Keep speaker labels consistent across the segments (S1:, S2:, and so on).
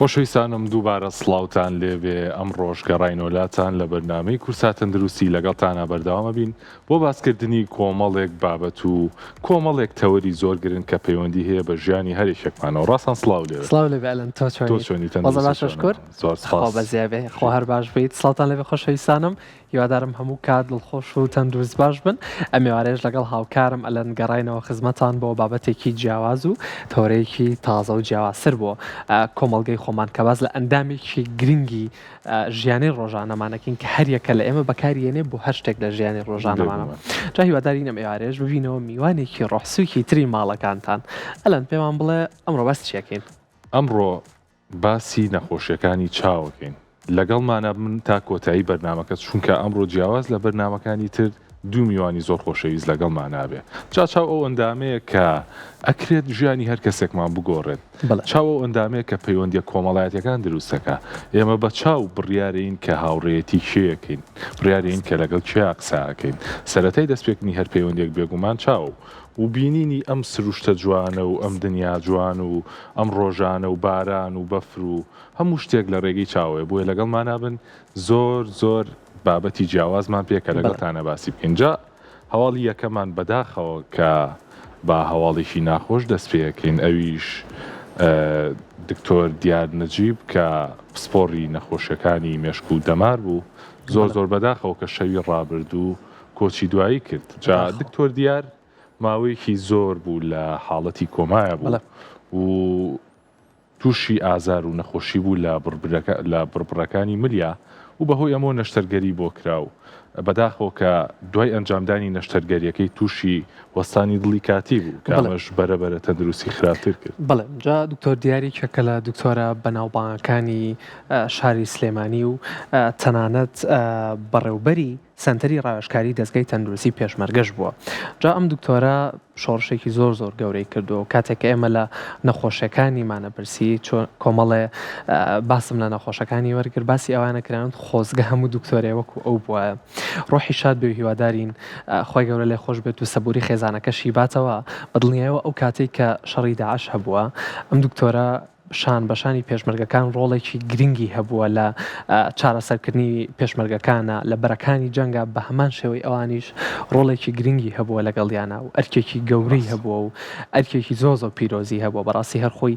S1: خۆشەویستانم دووبارە سڵاوتان لێبێ ئەمڕۆش گەڕاینەوە لاتان لە بەرنامەی کورسات تەندروستی لەگەڵتانا بەردەوامە بین بۆ باسکردنی کۆمەڵێک بابەت و کۆمەڵێک تەوەری زۆر گرنگ کە پەیوەندی هەیە بە ژیانی هەر یەکێکمانەوە ڕاستان سڵاو لێبێ.
S2: سڵاو لێبێ ئەلەند تۆ
S1: تۆ
S2: چۆنیت؟
S1: چۆنی
S2: وەزع
S1: تەندروستی
S2: باشە
S1: چۆنە؟
S2: شکور
S1: زۆر
S2: خوا
S1: سپاس.
S2: بەزیا بێ خوا هەر باش بیت سڵاوتان لێبێ خۆشەویستانم هیوادارم هەموو کات دڵخۆش و تەندروست باش بن ئەم ئێوارەیەش لەگەڵ هاوکارم ئەلەند گەڕاینەوە خزمەتان بۆ بابەتێکی جیاواز و تەوەرەیەکی تازە و جیاوازتر بۆ کۆمەڵگەی خۆمان کە باس لە ئەندامێکی گرنگی ژیانی ڕۆژانەمانەکەین کە هەریەکە لە ئێمە بەکاری یەنێ بۆ هەر شتێک لە ژیانی ڕۆژانەمانە
S1: بێگومان.
S2: جا هیوادارین ئەم ئێوارەیەش ببینەوە میوانێکی ڕۆحسووکی تری ماڵەکانتان ئەلەند پێمان بڵێ ئەمڕۆ باس چیەکەین؟
S1: ئەمڕۆ باسی نەخۆشیەکانی چاوەکەین لەگەڵمانە بن تا کۆتایی بەرنامەکە چونکە ئەمڕۆ جیاواز لە بەرنامەکانی تر دوو میوانی زۆر خۆشەویست لەگەڵمانابێ جا چاو ئەو ئەندامەیە کە ئەکرێت ژیانی هەر کەسێکمان بگۆڕێت
S2: بەڵێ.
S1: چاو ئەو ئەندامەیە کە پەیوەندیە کۆمەڵایەتیەکان دروست دەکا ئێمە بە چاو بڕیارەین کە هاوڕێیەتی کێ ئەکەین بڕیارەین کە لەگەڵ کێیا قسە ئەکەین سەرەتای دەستپێکردنی هەر پەیوەندیەک بێگومان چاو و بینینی ئەم سروشتە جوانە و ئەم دنیا جوان و ئەم ڕۆژانە و باران و بەفر و هەموو شتێک لە ڕێگەی چاوەیە بۆیە لەگەڵمانا بن زۆر زۆر بابەتی جیاوازمان پێ کە لەگەڵتانە باسی بکەین جا هەواڵی یەکەمان بەداخەوە کە بە هەواڵێکی ناخۆش دەست پێەکەین ئەویش دکتۆر دیار نەجیب کە پسپۆڕی نەخۆشیەکانی مێشک و دەمار بوو زۆر زۆر بەداخەوە کە شەوی ڕابردوو کۆچی دوایی کرد جا دکتۆر دیار ماوەیەکی زۆر بوو لە حاڵەتی کۆمایە بوو و تووشی ئازار و نەخۆشی بوو لە لە بڕبڕەکانی ملیا و بەهۆی ئەمەوە نەشتەرگەری بۆ کرا و بەداخەوە کە دوای ئەنجامدانی نەشتەرگەریەکەی تووشی وەستانی دڵی کاتی بوو کە ئەمەش بەرە بەرە تەندروستی خراپتر کرد.
S2: بەڵێ جا دکتۆر دیار یەکێکە لە دکتۆرە بەناوبانگەکانی شاری سلێمانی و تەنانەت بەڕێوبەری سەنتەری ڕاوێژکاری دەزگای تەندروستی پێشمەرگەش بووە. جا ئەم دکتۆرە شۆڕشێکی زۆر زۆر گەورەی کردووە و کاتێک کە ئێمە لە نەخۆشیەکانیمانە پرسی چۆن کۆمەڵێ باسم لە نەخۆشەکانی وەرگر باسی ئەوانە کران خۆزگە هەموو دکتۆرێ وەکو ئەو بوایە ڕۆحی شاد بێ و هیوادارین خوای گەورە لێ خۆش بێت و سەبوری خێزانەکەشی باتەوە بەدڵنیایەوە ئەو کاتێک کە شەڕی داعش هەبووە ئەم دکتۆرە شان بە شانی پێشمەرگەکان ڕۆڵێکی گرنگی هەبووە لە چارەسەرکردنی پێشمەرگەکانە لە بەرەکانی جەنگا بە هەمان شێوەی ئەوانیش ڕۆڵێکی گرنگی هەبووە لەگەڵیانە و ئەرکێکی گەورەی هەبووە و ئەرکێکی زۆر زۆر پیرۆزی هەبووە بەڕاستی هەر خۆی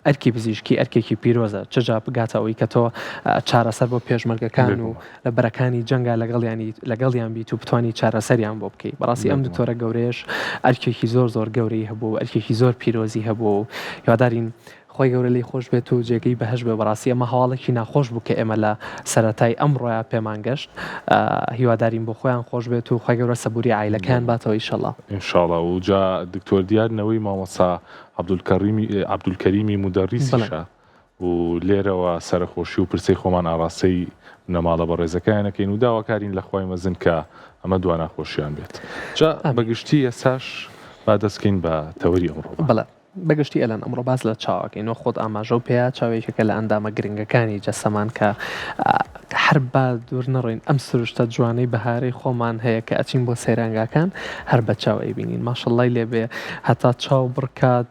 S2: ئەرکی پزیشکی ئەرکێکی پیرۆزە چ جا بگاتە ئەوەی کە تۆ چارەسەر بۆ پێشمەرگەکان و لە بەرەکانی جەنگا لەگەڵیانی لەگەڵیان بیت و بتانی چارەسەریان بۆ بکەی بەڕاستی ئەم دکتۆرە گەورەیەش ئەرکێکی زۆر زۆر گەورەی هەبوو و ئەرکێکی زۆر پیرۆزی هەبوو و هیوادارین خۆی گەورە لی خۆش بێت و جێگەی بەهەشت بێ بەڕاستی ئەمە هەواڵێکی ناخۆش بوو کە ئێمە لە سەرەتای ئەمڕۆیا پێمان گەشت هیوادارین بۆ خۆیان خۆش بێت و خوای گەورە سەبوری عایلەکەیان باتەوە ئیشەڵا.
S1: ئینشاڵا و جا دکتۆر دیار نەوەی مامۆستا عەبدولکەڕیمی عەبدولکەریمی مودەڕیسیشە. و لێرەوە سەرەخۆشی و پرسەی خۆمان ئاڕاستەی بنەماڵە بەڕێزەکەیان ئەکەین و داواکارین لە خوای مەزن کە ئەمە دوا ناخۆشیان بێت. جا بە گشتی ئێستاش با دەست بکەین بە تەوەری ئەمڕۆمان.
S2: بەڵێ بە گشتی ئەلەن ئەمڕۆ باس لە چاو ئەکەین و خۆت ئاماژەو پێیا چاو یەکێکە لە ئەندامە گرنگەکانی جەستەمان کە هەر با دوور نەڕۆین ئەم سروشتە جوانەی بەهارەی خۆمان هەیە کە ئەچین بۆ سەیرانگاکان هەر بە چاو ئەیبینین ماشەڵای لێبێ هەتا چاو بڕکات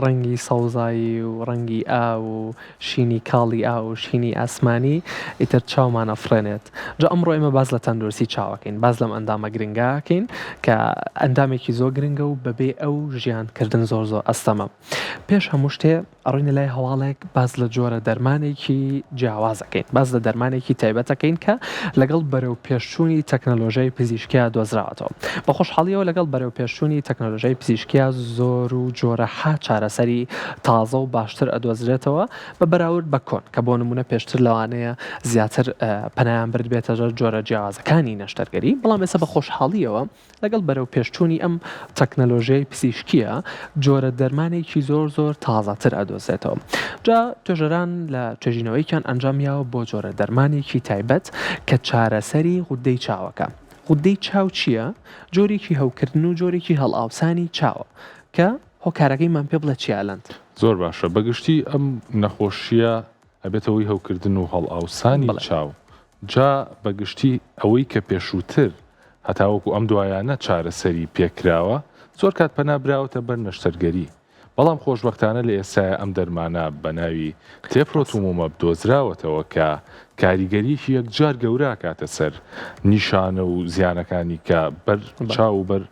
S2: ڕەنگی سەوزایی و ڕەنگی ئاو و شینی کاڵی ئاو و شینی ئاسمانی ئیتر چاومان ئەفڕێنێت جا ئەمڕۆ ئێمە باس لە تەندروستی چاوەکەین باس لەم ئەندامە گرنگەکەین کە ئەندامێکی زۆر گرنگە و بەبێ ئەو ژیان کردن زۆر زۆر ئەستەمە پێش هەموو شتێ ئەڕۆینە لای هەواڵێک باس لە جۆرە دەرمانێکی جیاواز ئەکەین باس لە دەرمانێکی تایبەت ئەکەین کە لەگەڵ بەرەو پێشچوونی تەکنەلۆژیای پزیشکیا دۆزراوەتەوە بە خۆشحاڵیەوە لەگەڵ بەرەو پێشچوونی تەکنەلۆژیای پزیشکیا زۆر و جۆرەها چارەسەری تازە و باشتر ئەدۆزرێتەوە بە بەراورد بە کۆن کە بۆ نمونە پێشتر لەوانەیە زیاتر پەنایان بردبێتە جۆرە جیاوازەکانی نەشتەرگەری بەڵام ئێستا بە خۆشحاڵیەوە لەگەڵ بەرەوپێشچوونی ئەم تەکنەلۆژیای پزیشکییە جۆرە دەرمانێکی زۆر زۆر تازەتر ئەدۆزێتەوە. جا توێژەران لە توێژینەوەیەکیان ئەنجام یاوە بۆ جۆرە دەرمانێکی تایبەت کە چارەسەری غودەی چاوەکە. غودەی چاو چییە؟ جۆرێکی هەوکردن و جۆرێکی هەڵئاوسانی چاوە کە هۆکارەکەیمان پێ بڵێ چییە ئەلەند؟
S1: زۆر باشە بەگشتی ئەم نەخۆشییە ئەبێتە هۆی هەوکردن و هەڵئاوسانی چاو جا بە گشتی ئەوەی کە پێشووتر هەتاوەکو ئەم دوایانە چارەسەری پێکراوە زۆر کات پەنا براوەتە بەر نەشتەرگەری. بەڵام خۆشبەختانە لە ئێستایا ئەم دەرمانە بە ناوی Teprotumumab دۆزراوەتەوە کە کاریگەریەکی یەکجار گەورە ئەکاتە سەر نیشانە و زیانەکانی کە بەر چاو و بەر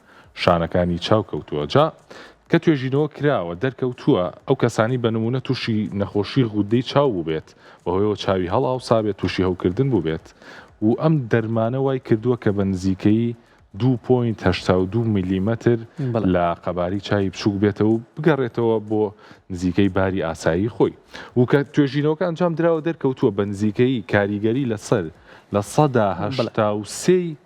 S1: شانەکانی چاو کەوتووە. جا کە توێژینەوە کراوە دەرکەوتووە ئەو کەسانی بە نموونە تووشی نەخۆشی غودەی چاو بووبێت بەهۆیەوە چاوی هەڵئاوسابێت تووشی هەوکردن بووبێت و ئەم دەرمانە وای کردووە کە بە نزیکەیی دوو point 82 میلیمەتر لە قەبارەی چاوی بچووک بێتەوە و بگەڕێتەوە بۆ نزیکەی باری ئاسایی خۆی و کە توێژینەوەکە ئەنجام دراوە دەرکەوتووە بە نزیکەیی کاریگەری لەسەر 83%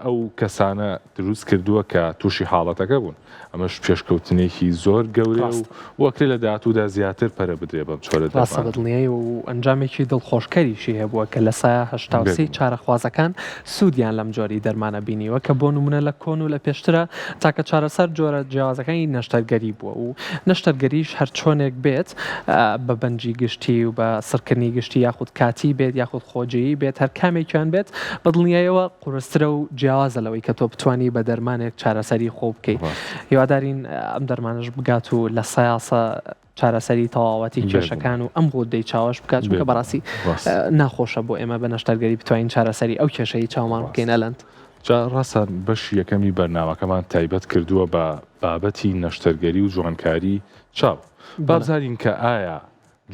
S1: ئەو کەسانە دروست کردووە کە تووشی حاڵەتەکە بوون، ئەمەش پێشکەوتنێکی زۆر گەورەیە و
S2: ڕاستە.
S1: وەکرێ لە داهاتوودا زیاتر پەرە بدرێ بەم چۆرە
S2: ڕاستە
S1: دەرمانە.
S2: بە دڵنیایی و ئەنجامێکی دڵخۆشکەریشی هەبووە کە 83%
S1: بێگومان.
S2: چارەخوازەکان سوودیان لەم جۆری دەرمانە بینیوە کە بۆ نموونە لە کۆن و لە پێشترا تاکە چارەسەر جۆرە جیاوازەکانی نەشتەرگەری بووە و نەشتەرگەریش هەرچۆنێک بێت بە بەنجی گشتی و بە سڕکردنی گشتی یاخود کاتی بێت یاخود خۆجێیی بێت هەر کامێکیان بێت بە دڵنیایەوە قورسترە و جیاوازە لەوەی کە تۆ بتانی بە دەرمانێک چارەسەری خۆ بکەیت هیوادارین ئەم دەرمانش بگات و لە سایاسە چارەسەری تەواوەتی کێشەکان و ئەم غودەی چاوەش بکات چونکە بەڕاستی ناخۆشە بۆ ئێمە بە نەشتەرگەری بتوانین چارەسەری ئەو کێشەی چاومان بکەین ئەلەند.
S1: جا ڕاستە بەشی یەکەمی بەرنامەکەمان تایبەت کردووە بە بابەتی نەشتەرگەری و جوانکاری چاو با بزانین کە ئایا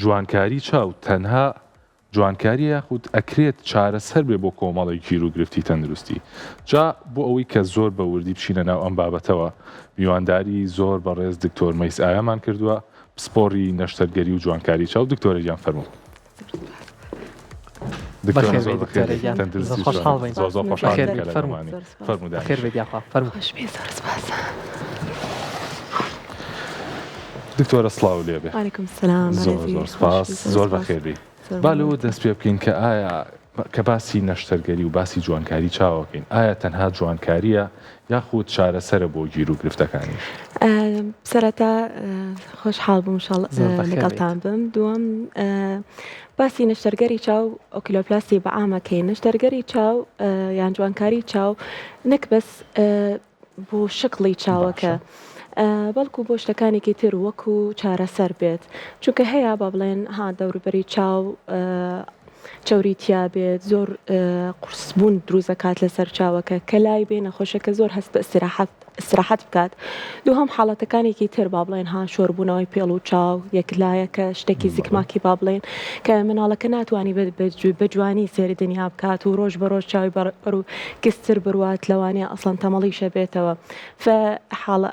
S1: جوانکاری چاو تەنها جوانکاریە یاخود ئەکرێت چارەسەر بێ بۆ کۆمەڵێک گیروگرفتی تەندروستی جا بۆ ئەوەی کە زۆر بە وردی بچینە ناو ئەم بابەتەوە میوانداری زۆر بەڕێز دکتۆر مەیس ئایامان کردووە پسپۆڕی نەشتەرگەری و جوانکاری چاو دکتۆرە گیان فەرموو. دکتۆرە زۆر بەخێر بێی تەندروستی چۆنە؟ زۆر زۆر خۆشحاڵ بووم کە لەگەڵمانی فەرموو دانیشە. دکتۆرە سڵاو لێ بێ.
S3: وعلیکم سلام
S1: زۆر زۆر سپاس زۆر بەخێر بێی. با لەوە دەست پێ بکەین کە ئایا کە باسی نەشتەرگەری و باسی جوانکاری چاوەکەین ئایا تەنها جوانکاریە یاخود چارەسەرە بۆ گیرو گرفتەکانیش؟
S3: سەرەتا خۆشحاڵ بووم شاڵ لەگەڵتان بم دووەم باسی نەشتەرگەری چاو oculoplasty بە عامەکەی نەشتەرگەری چاو یان جوانکاری چاو نەک بەس بۆ شکڵی چاوەکە بەڵکو بۆ شتەکانێکی تر وەکو چارەسەر بێت چونکە هەیە با بڵێن ها دەوروبەری چاو چەوری تیا بێت زۆر قورسبوون دروست دەکات لەسەر چاوەکە کە لای بێ نەخۆشەکە زۆر هەست بە ئیسراحەت ئیسراحەت بکات دووهەم حاڵەتەکانێکی تر با بڵێن ها شۆربوونەوەی پێڵ و چاو یەکلایەکە شتێکی زکماکی با بڵێن کە مناڵەکە ناتوانانی بە جوانی سێری دنیا بکات و ڕۆژ بە ڕۆژ چاوی بەڕ و کزتر بڕوات لەوانەیە ئەسڵەن تەمەڵیشە بێتەوە فە حاڵە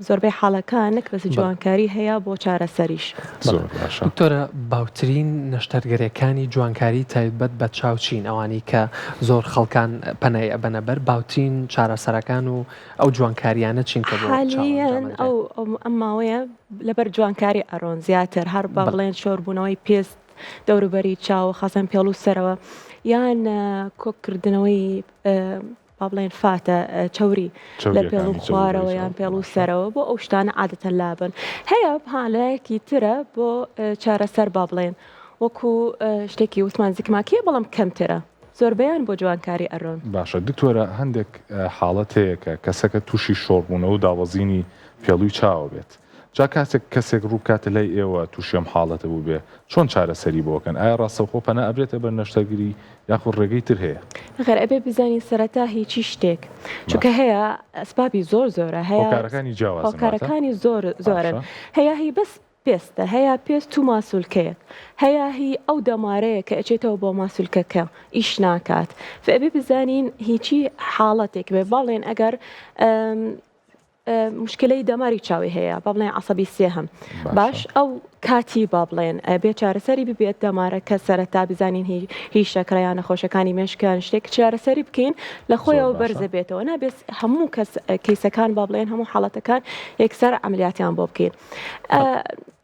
S3: زۆربەی حاڵەکان نەک بەس جوانکاری هەیە بۆ چارەسەریش.
S1: زۆر باشە.
S2: دکتۆرە باوترین نەشتەرگەریەکانی جوانکاری تایبەت بە چاو چین ئەوانەی کە زۆر خەڵکان پەنای ئەبەنە بەر باوترین چارەسەرەکان و ئەو جوانکاریانە چین کە بۆ چاو
S3: حالیەن
S2: ئەنجام ئەدرێن؟
S3: ئەو ئەم ماوەیە لەبەر جوانکاری ئەڕۆن زیاتر هەر با بڵێن شۆربوونەوەی پێست دەوروبەری چاو خاصەن پێڵ و سەرەوە یان کۆکردنەوەی با بڵێن fat ە چەوری لە پێڵ و خوارەوە یان پێڵ و سەرەوە بۆ ئەو شتانە عادەتەن لابن هەیە لایەکی ترە بۆ چارەسەر با بڵێن وەکو شتێکی وتمان زکماکیە بەڵام کەمترە زۆربەیان بۆ جوانکاری ئەرۆن.
S1: باشە دکتۆرە هەندێک حاڵەت هەیە کە کەسەکە توشی شۆڕبوونەوە و دابەزینی پێڵوی چاوە بێت جا کاتێک کەسێک ڕووبکاتە لای ئێوە توشی ئەم حاڵەتە بووبێ چۆن چارەسەری بۆ ئەکەن ئایا ڕاستەوخۆ پەنا ئەبرێتە بەر نەشتەرگری یاخود ڕێگەی تر هەیە؟
S3: نەخێر ئەبێ بزانین سەرەتا هی چی شتێک چونکە هەیە ئەسبابی زۆر زۆرە هەیە
S1: هۆکارەکانی جیاوازن واتە؟
S3: هۆکارەکانی زۆر زۆرن
S1: باشە.
S3: هەیە هی بەس پێستە هەیە پێست و ماسولکەیەک هەیە هی ئەو دەمارەیە کە ئەچێتەوە بۆ ماسولکەکە ئیش ناکات فئەبێ بزانین هیچی حاڵەتێک بێ باڵێن ئەگەر مشکلەی دەماری چاوی هەیە با بڵێن عەسەبی سێهەم باش ئەو کاتی با بڵێن بێ چارەسەری ببێت دەمارەکە سەرەتا بزانین هی هی شەکرە یان نەخۆشەکانی مێشکیان شتێک چارەسەری بکەین لە خۆیەوە بەرزە بێتەوە نابێت هەموو کەس کەیسەکان با بڵێن هەموو حاڵەتەکان یەکسەر عملیاتیان بۆ بکەین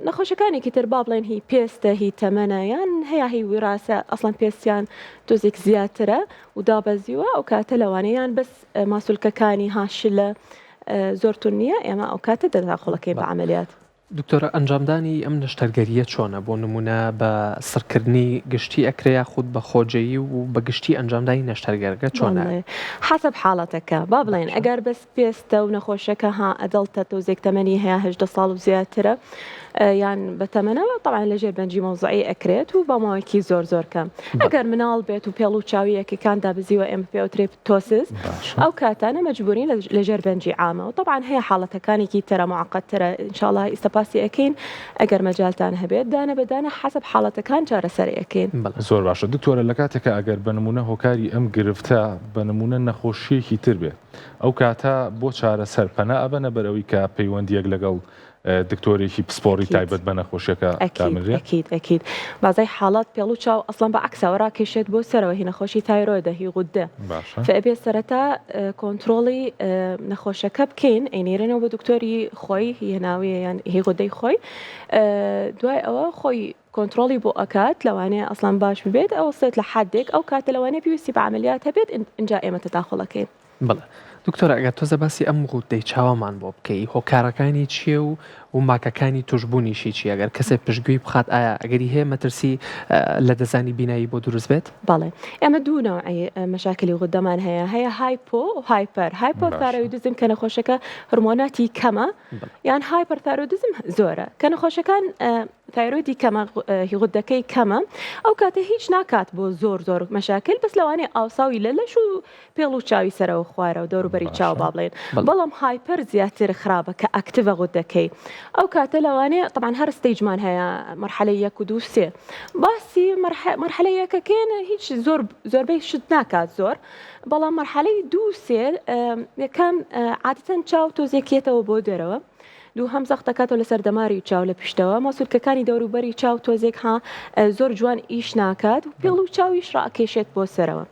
S3: نەخۆشەکانێکی تر با بڵێن هی پێستە هی تەمەنە یان هەیە هی ویراسە ئەسڵەن پێستیان تۆزێک زیاترە و دابەزیوە ئەو کاتە لەوانەیە یان بەس ماسولکەکانی ها شلە زۆر تون نییە ئێمە ئەو کاتە دەداخڵەکەی بە عملیات.
S2: دکتۆرە ئەنجامدانی ئەم نەشتەرگەرییە چۆنە؟ بۆ نموونە بە سڕکردنی گشتی ئەکرێ یاخود بە خۆجێیی و بە گشتی ئەنجامدانی نەشتەرگەرەکە چۆنە؟
S3: بەڵێ حەسەب حاڵەتەکە با بڵێین ئەگەر بەس پێستە و نەخۆشەکە ها adult ە تۆزێک تەمەنی هەیە 18 ساڵ و زیاترە یان بە تەمەنەوە تەبعەن لەژێر بەنجی مەوزعی ئەکرێت و بە ماوەیەکی زۆر زۆر کەم ئەگەر مناڵ بێت و پێڵ و چاویەکەکان دابزیوە ئێمە پێ ئەوترێ ptosis ئەو کاتانە مەجبورین لەژێر بەنجی عامە و تەبعەن هەیە حاڵەتەکانێکی ترە معقدترە ان شاء الله ئیستا باسی ئەکەین ئەگەر مەجالتان هەبێت دانە بە دانە حەسەب حاڵەتەکان چارەسەر ئەکەین.
S1: زۆر باشە دکتۆرە لە کاتێکا ئەگەر بە نمونە هۆکاری ئەم گرفتە بە نمونە نەخۆشیەکی تر بێ ئەو کاتە بۆ چارەسەر پەنا ئەبەنە بەر ئەوی کە پەیوەندیەک لەگەڵ دکتۆرێکی پسپۆڕی تایبەت بە نەخۆشیەکە دابنرێ؟
S3: ئەکید ئەکید بازای حاڵات پێڵ و چاو ئەسڵەن بە عەکسەوە ڕاکێشێت بۆ سەرەوە هی نەخۆشی تایرۆیدە هی غودە
S1: باشە
S3: فئەبێ سەرەتا کۆنترۆڵی نەخۆشەکە بکەین ئەینێرێنەوە بۆ دکتۆری خۆی هی هەناویە یان هی غودەی خۆی دوای ئەوە خۆی کۆنترۆڵی بۆ ئەکات لەوانەیە ئەسڵەن باش ببێت ئەوەستێت لە حدێک ئەو کاتە لەوانەیە پێویستی بە عەمەلیات هەبێت ئینجا ئێمە تەداخوڵ ئەکەین.
S2: بەڵێ دکتۆر ئەگەر تۆزە باسی ئەم غودەی چاوەمان بۆ بکەی هۆکارەکانی چییە و و ماکەکانی توشبوونیشی چییە گەر کەسێک پشتگوێی بخات ئایا ئەگەری هەیە مەترسی لە دەستدانی بینایی بۆ دروست بێت؟
S3: بەڵێ ئێمە دوو نەوعی مەشاکلی غودەمان هەیە هەیە hypo و hyper hypothyroidism کە نەخۆشەکە هۆرمۆناتی کەمە یان hyperthyroidism زۆرە کە نەخۆشەکان تایرۆیدی کەمە هی غودەکەی کەمە ئەو کاتە هیچ ناکات بۆ زۆر زۆر مەشاکل بەس لەوانەیە ئاوساوی لە لەش و پێڵ و چاوی سەرەوە خوارەوە دەوروبەری چاو با بڵێن بەڵام hyper زیاتر خراپە کە active ە غودەکەی ئەو کاتە لەوانەیە طبعا هەر stage مان هەیە مەرحەلەی یەک و دوو سێ باسی مەرحەلە یەکەکەین هیچ زۆر زۆربەی شت ناکات زۆر بەڵام مەرحەلەی دوو سێ یەکەم عادەتەن چاو تۆزێکێتەوە بۆ دەرەوە دووهەم زەخت دەکاتەوە لەسەر دەماری چاو لە پشتەوە ماسولکەکانی دەوروبەری چاو تۆزێک ها زۆر جوان ئیش ناکات و پێڵ و چاویش ڕاکێشێت بۆ سەرەوە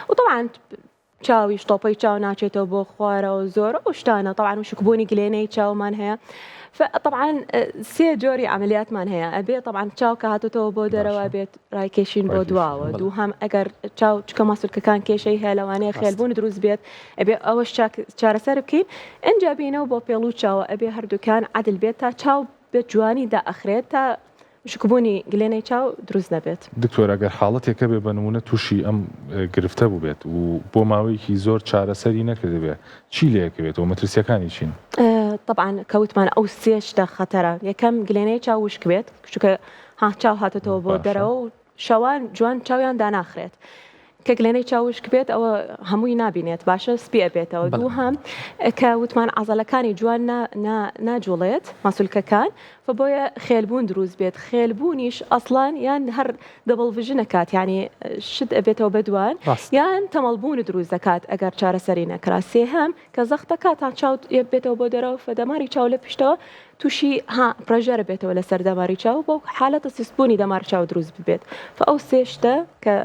S3: و طبعا چاویش تۆپەی چاو ناچێتەوە بۆ خوارەوە زۆر ئەو شتانە طبعا وشکبوونی گلێنەی چاومان هەیە طبعا سێ جۆری عملیاتمان هەیە ئەبێ طبعا چاو کە هاتوتەوە بۆ دەرەوە بێت ڕایکێشین بۆ دواوە دووهەم ئەگەر چاو چکە ماسولکەکان کێشەی هەیە لەوانەیە خێلبوون دروست بێت ئەبێ ئەوەش چارەسەر بکەین ئینجا بینەوە بۆ پێڵو چاوە ئەبێ هەردووکیان عەدل بێت تا چاو بە جوانی دائەخرێت تا وشکبوونی گلێنەی چاو دروست نەبێت.
S1: دکتۆر ئەگەر حاڵەتێک هەبێ بە نموونە تووشی ئەم گرفتە بووبێت و بۆ ماوەیەکی زۆر چارەسەری نەکردبێ چی لێکەوێتەوە مەترسیەکانی چین؟
S3: تەبعەن کە وتمان ئەو سێ شتە خەتەرە یەکەم گلێنەی چاو وشک بێت چونکە ها چاو هاتۆتەوە بۆ دەرەوە و شەوان جوان چاویان داناخرێت کە گلێنەی چاو وشک بێت ئەوە هەمووی نابینێت باشە سپی ئەبێتەوە دووهەم کە وتمان عەزەلەکانی جوان ناجوڵێت ماسولکەکان فە بۆیە خێلبوون دروست بێت خێلبوونیش ئەسڵان یان هەر double vision ئەکات یعنی شت ئەبێتەوە بەدوان یان تەمەڵبوون دروست دەکات ئەگەر چارەسەری نەکرا سێهەم کە زەختەکە تا چاو بێتەوە بۆ دەرەوە فە دەماری چاو لە پشتەوە تووشی ها pressure بێتەوە لەسەر دەماری چاو بۆ حالەتە سستبوونی دەمار چاو دروست ببێت فە ئەو سێ شتە کە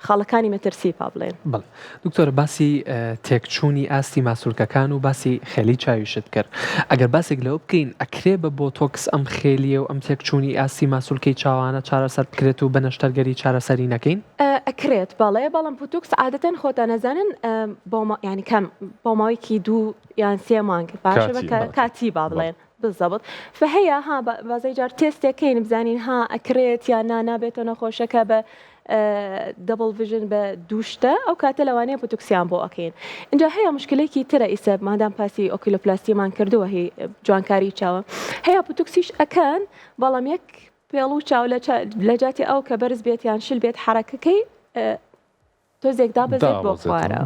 S3: خاڵەکانی مەترسی با بڵێن.
S2: بەڵێ دکتۆرە باسی تێکچوونی ئاستی ماسولکەکان و باسی خێلی چاویشت کرد ئەگەر باسێک لەوە بکەین ئەکرێ بە بۆتۆکس ئەم خێلیە و ئەم تێکچوونی ئاستی ماسولکەی چاوانە چارەسەر بکرێت و بە نەشتەرگەری چارەسەری نەکەین؟
S3: ئەکرێت بەڵێ بەڵام بۆتۆکس عادەتەن خۆتان ئەزانن بۆ یانی کەم بۆ ماوەیەکی دوو یان سێ مانگ باشە بە کاتی با بڵێن بالضبط فهەیە ها بازەی جار تێستێکەین بزانین ها ئەکرێت یان نا نابێتەوە نەخۆشەکە بە double vision بە دووشتە ئەو کاتە لەوانەیە بۆتۆکسیان بۆ ئەکەین اینجا هەیە مشکلێکی ترە ئیسە مادام پاسی oculoplasty مان کردووە هی جوانکاری چاوە هەیە بۆتۆکسیش ئەکەن بەڵام یەک پێڵ و چاو لە جاتی ئەو کە بەرز بێت یان شل بێت حرەکەکەی تۆزێک دابەزێت بۆ خوارە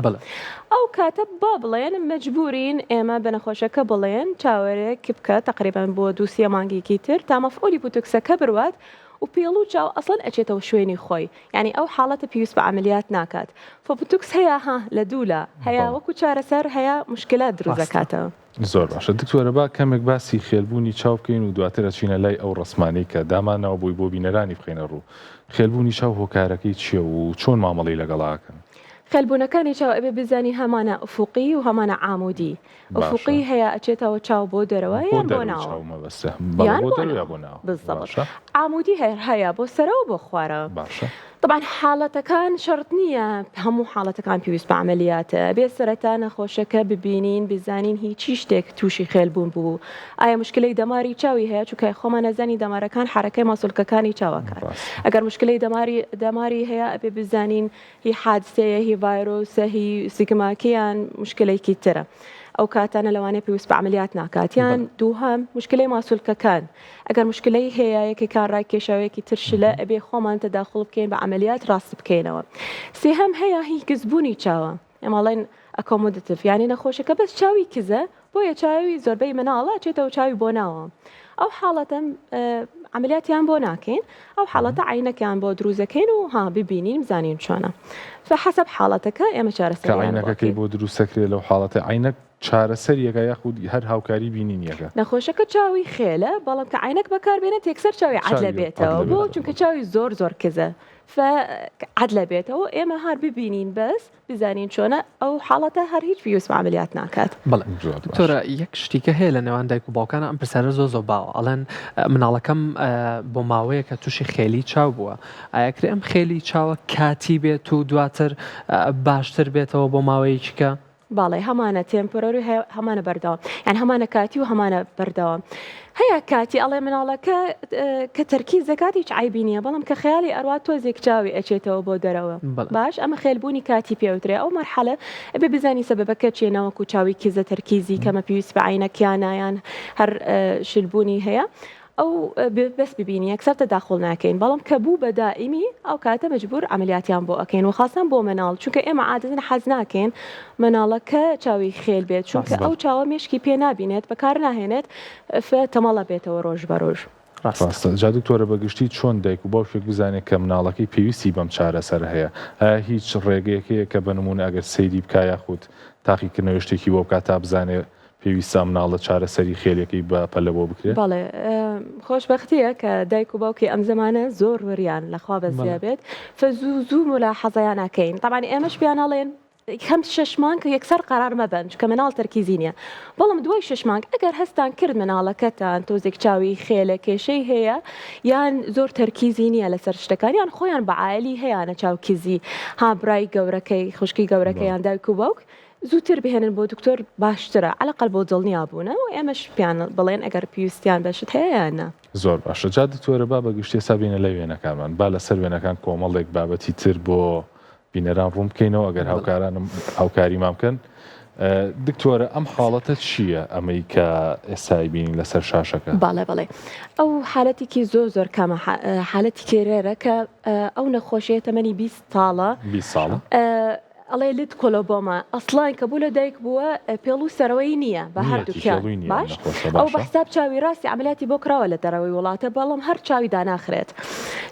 S3: ئەو کاتە با بڵێن مەجبورین ئێمە بە نەخۆشەکە بڵێن چاوەرێک بکە تقریبان بۆ دووسیە مانگێکی تر تا مەفعولی بوتوکسەکە بروات و پێڵ و چاو ئەسڵەن ئەچێتەوە شوێنی خۆی یعنی ئەو حاڵەتە پێویست بە عملیات ناکات فبوتوکس هەیە ها لە دوولا هەیە وەکو چارەسەر هەیە مشکلات دروست دەکاتەوە.
S1: زۆر باشە دکتۆرە با کەمێک باسی خێلبوونی چاو بکەین و دواتر ئەچینە لای ئەو ڕەسمانەی کە دامانناوە بۆی بۆ بینەرانی بخەینە ڕوو. خێلبوونی چاو هۆکارەکەی چیە و چۆن مامەڵەی لەگەڵا ئەکەن؟
S3: خێلبوونەکانی چاو ئەبێ بزانی هەمانە ئوفوقی و هەمانە عامودی. ئوفوقی هەیە ئەچێتەوە چاو بۆ دەرەوە یان بۆ ناوە.
S1: یان بۆ دەرەوە یا بۆ ناوە.
S3: بالضبط. عامودی هەیە بۆ سەرەوە بۆ خوارەوە.
S1: باشە.
S3: تەبعەن حاڵەتەکان شەرت نییە هەموو حاڵەتەکان پێویست بە عەمەلیاتە ئەبێ سەرەتا نەخۆشەکە ببینین بزانین هی چی شتێک تووشی خێل بوون بوو ئایا مشکلەی دەماری چاوی هەیە چونکە خۆمان ئەزانین دەمارەکان حەرەکەی ماسولکەکانی چاوەکان ئەگەر مشکلەی دەماری دەماری هەیە ئەبێ بزانین هی حادسەیە هی ڤایرۆسە هی سیگماکیان مشکلەیەکی ترە ئەو کاتانە لەوانەیە پێویست بە عەمەلیات ناکات یان دووهەم مشکلەی ماسولکەکان ئەگەر مشکلەی هەیە یەکێکان ڕایکێشاوەیەکی تر شلە ئەبێ خۆمان تەداخوڵ بکەین بە عەمەلیات ڕاست بکەینەوە. سێهەم هەیە هی کزبوونی چاوە ئێمە ئەڵێن accommodative یانی نەخۆشەکە بەس چاوی کزە بۆیە چاوی زۆربەی مناڵە ئەچێتەوە چاوی بۆ ناوە ئەو حاڵەتە عەمەلیاتیان بۆ ناکەین ئەو حاڵەتە عەینەکیان بۆ دروست دەکەین و ها ببینین بزانین چۆنە فحەسەب حاڵەتەکە ئێمە
S1: کە
S3: چارەسەریان بۆ
S1: عەینەکەکەی
S3: ئەکەین.
S1: بۆ دروست دەکرێت لەو حاڵەتە عەینەک چارەسەریەکە یاخود هەر هاوکاری بینینیەکە؟
S3: نەخۆشەکە چاوی خێلە بەڵام کە عەینەک بەکار بێنێت یەکسەر چاوی عەدلە
S1: چاوی
S3: بێتەوە
S1: عەدلە
S3: بۆ
S1: بێتەوە.
S3: چونکە چاوی زۆر زۆر کزە ف عەدلە بێتەوە ئێمە هەر ببینین بەس بزانین چۆنە ئەو حاڵەتە هەر هیچ پێویست بە عەمەلیات ناکات.
S2: بەڵێ
S1: زۆر باشە.
S2: دکتۆرە یەک شتیکە هەیە لە نێوان دایک و باوکانە ئەم پرسیارە زۆر زۆر باوە ئەڵێن مناڵەکەم بۆ ماوەیەکە تووشی خێلی چاو بووە ئایا کرێ ئەم خێلی چاوە کاتی بێت و دواتر باشتر بێتەوە بۆ ماوەیەکیکە؟
S3: بەڵێ هەمانە temporary هەیە هەمانە بەردەوام یان هەمانە کاتی و هەمانە بەردەوام هەیە کاتی ئەڵێ مناڵەکە کە تەرکیز دەکات هیچ عیبی نییە بەڵام کە خەیاڵی ئەروا تۆزێک چاوی ئەچێتەوە بۆ دەرەوە باش ئەمە خێلبوونی کاتی پێوترێ ئەو مەرحەلە ئەبێ بزانی سەبەبەکە چیە ناوەکو چاوی کزە تەرکیزی کەمە پێویست بە عینەکیانایان هەر شلبوونی هەیە ئەو بەس ببینی یەکسەر تەداخوڵ ناکەین بەڵام کە بوو بە دائیمی ئەو کاتە مەجبور عەمەلیاتیان بۆ ئەکەین و خاسەن بۆ مناڵ چونکە ئێمە عادەتەن حەز ناکەین مناڵەکە چاوی خێل بێت چونکە ئەو چاوە مێشکی پێ نابینێت بەکار ناهێنێت فە تەمەڵە بێتەوە ڕۆژ بە ڕۆژ.
S1: ڕاستە. جا دکتۆرە بە گشتی چۆن دایک و باوکێک بزانێت کە مناڵەکەی پێویستی بەم چارەسەرە هەیە؟ ئایا هیچ ڕێگەیەک هەیە کە بە نموونە ئەگەر سەیری بکا یاخود تاقیکردنەوەی شتێکی بۆ بکات تا بزانێت پێویستە ئەم مناڵە چارەسەری خێریەکەی بە پەلە بۆ بکرێ؟
S3: بەڵێ خۆشبەختیە کە دایک و باوکی ئەم زەمانە زۆر وریان لەخوا بەزیا بێت فە زوو زوو مولاحەزەیان ئەکەین تەبعەن ئێمەش پێیان ئەڵێن کەم شەش مانگ یەکسەر قەرار مەبەن چونکە مناڵ تەرکیزی نییە بەڵام دوای شەش مانگ ئەگەر هەستان کرد مناڵەکەتان تۆزێک چاوی خێلە کێشەی هەیە یان زۆر تەرکیزی نییە لەسەر شتەکان یان خۆیان بە عایلی هەیانە چاو کزی ها برای گەورەکەی خوشکی گەورەکەی یان دایک و باوک زووتر بهێنن بۆ دکتۆر باشترە عەلەقەل بۆ دڵنیا بوونە و ئێمەش پێیان بڵێن ئەگەر پێویستیان بە شت هەیە یان نا.
S1: زۆر باشە جا دکتۆرە با بە گشتی ئێستا بێینە لای وێنەکانمان با لەسەر وێنەکان کۆمەڵێک بابەتی تر بۆ بینەران ڕوون بکەینەوە ئەگەر هاوکارانم هاوکاریمان بکەن دکتۆرە ئەم حاڵەتە چییە ئەمەی کە ئێستای بینین لەسەر شاشەکە؟
S3: بەڵێ بەڵێ ئەو حالەتێکی زۆر زۆر کەمە حالەتی rare ە کە ئەو نەخۆشیە تەمەنی 20 ساڵە
S1: 20 ساڵە
S3: ئەڵێ lid coloboma ئەسڵان کە بوو لە دایک بووە پێڵوو سەرەوەی نییە بە هەردووکیان باش ئەو بە حساب چاوی ڕاستی عملیاتی بۆ کراوە لە دەرەوەی وڵاتە بەڵام هەر چاوی داناخرێت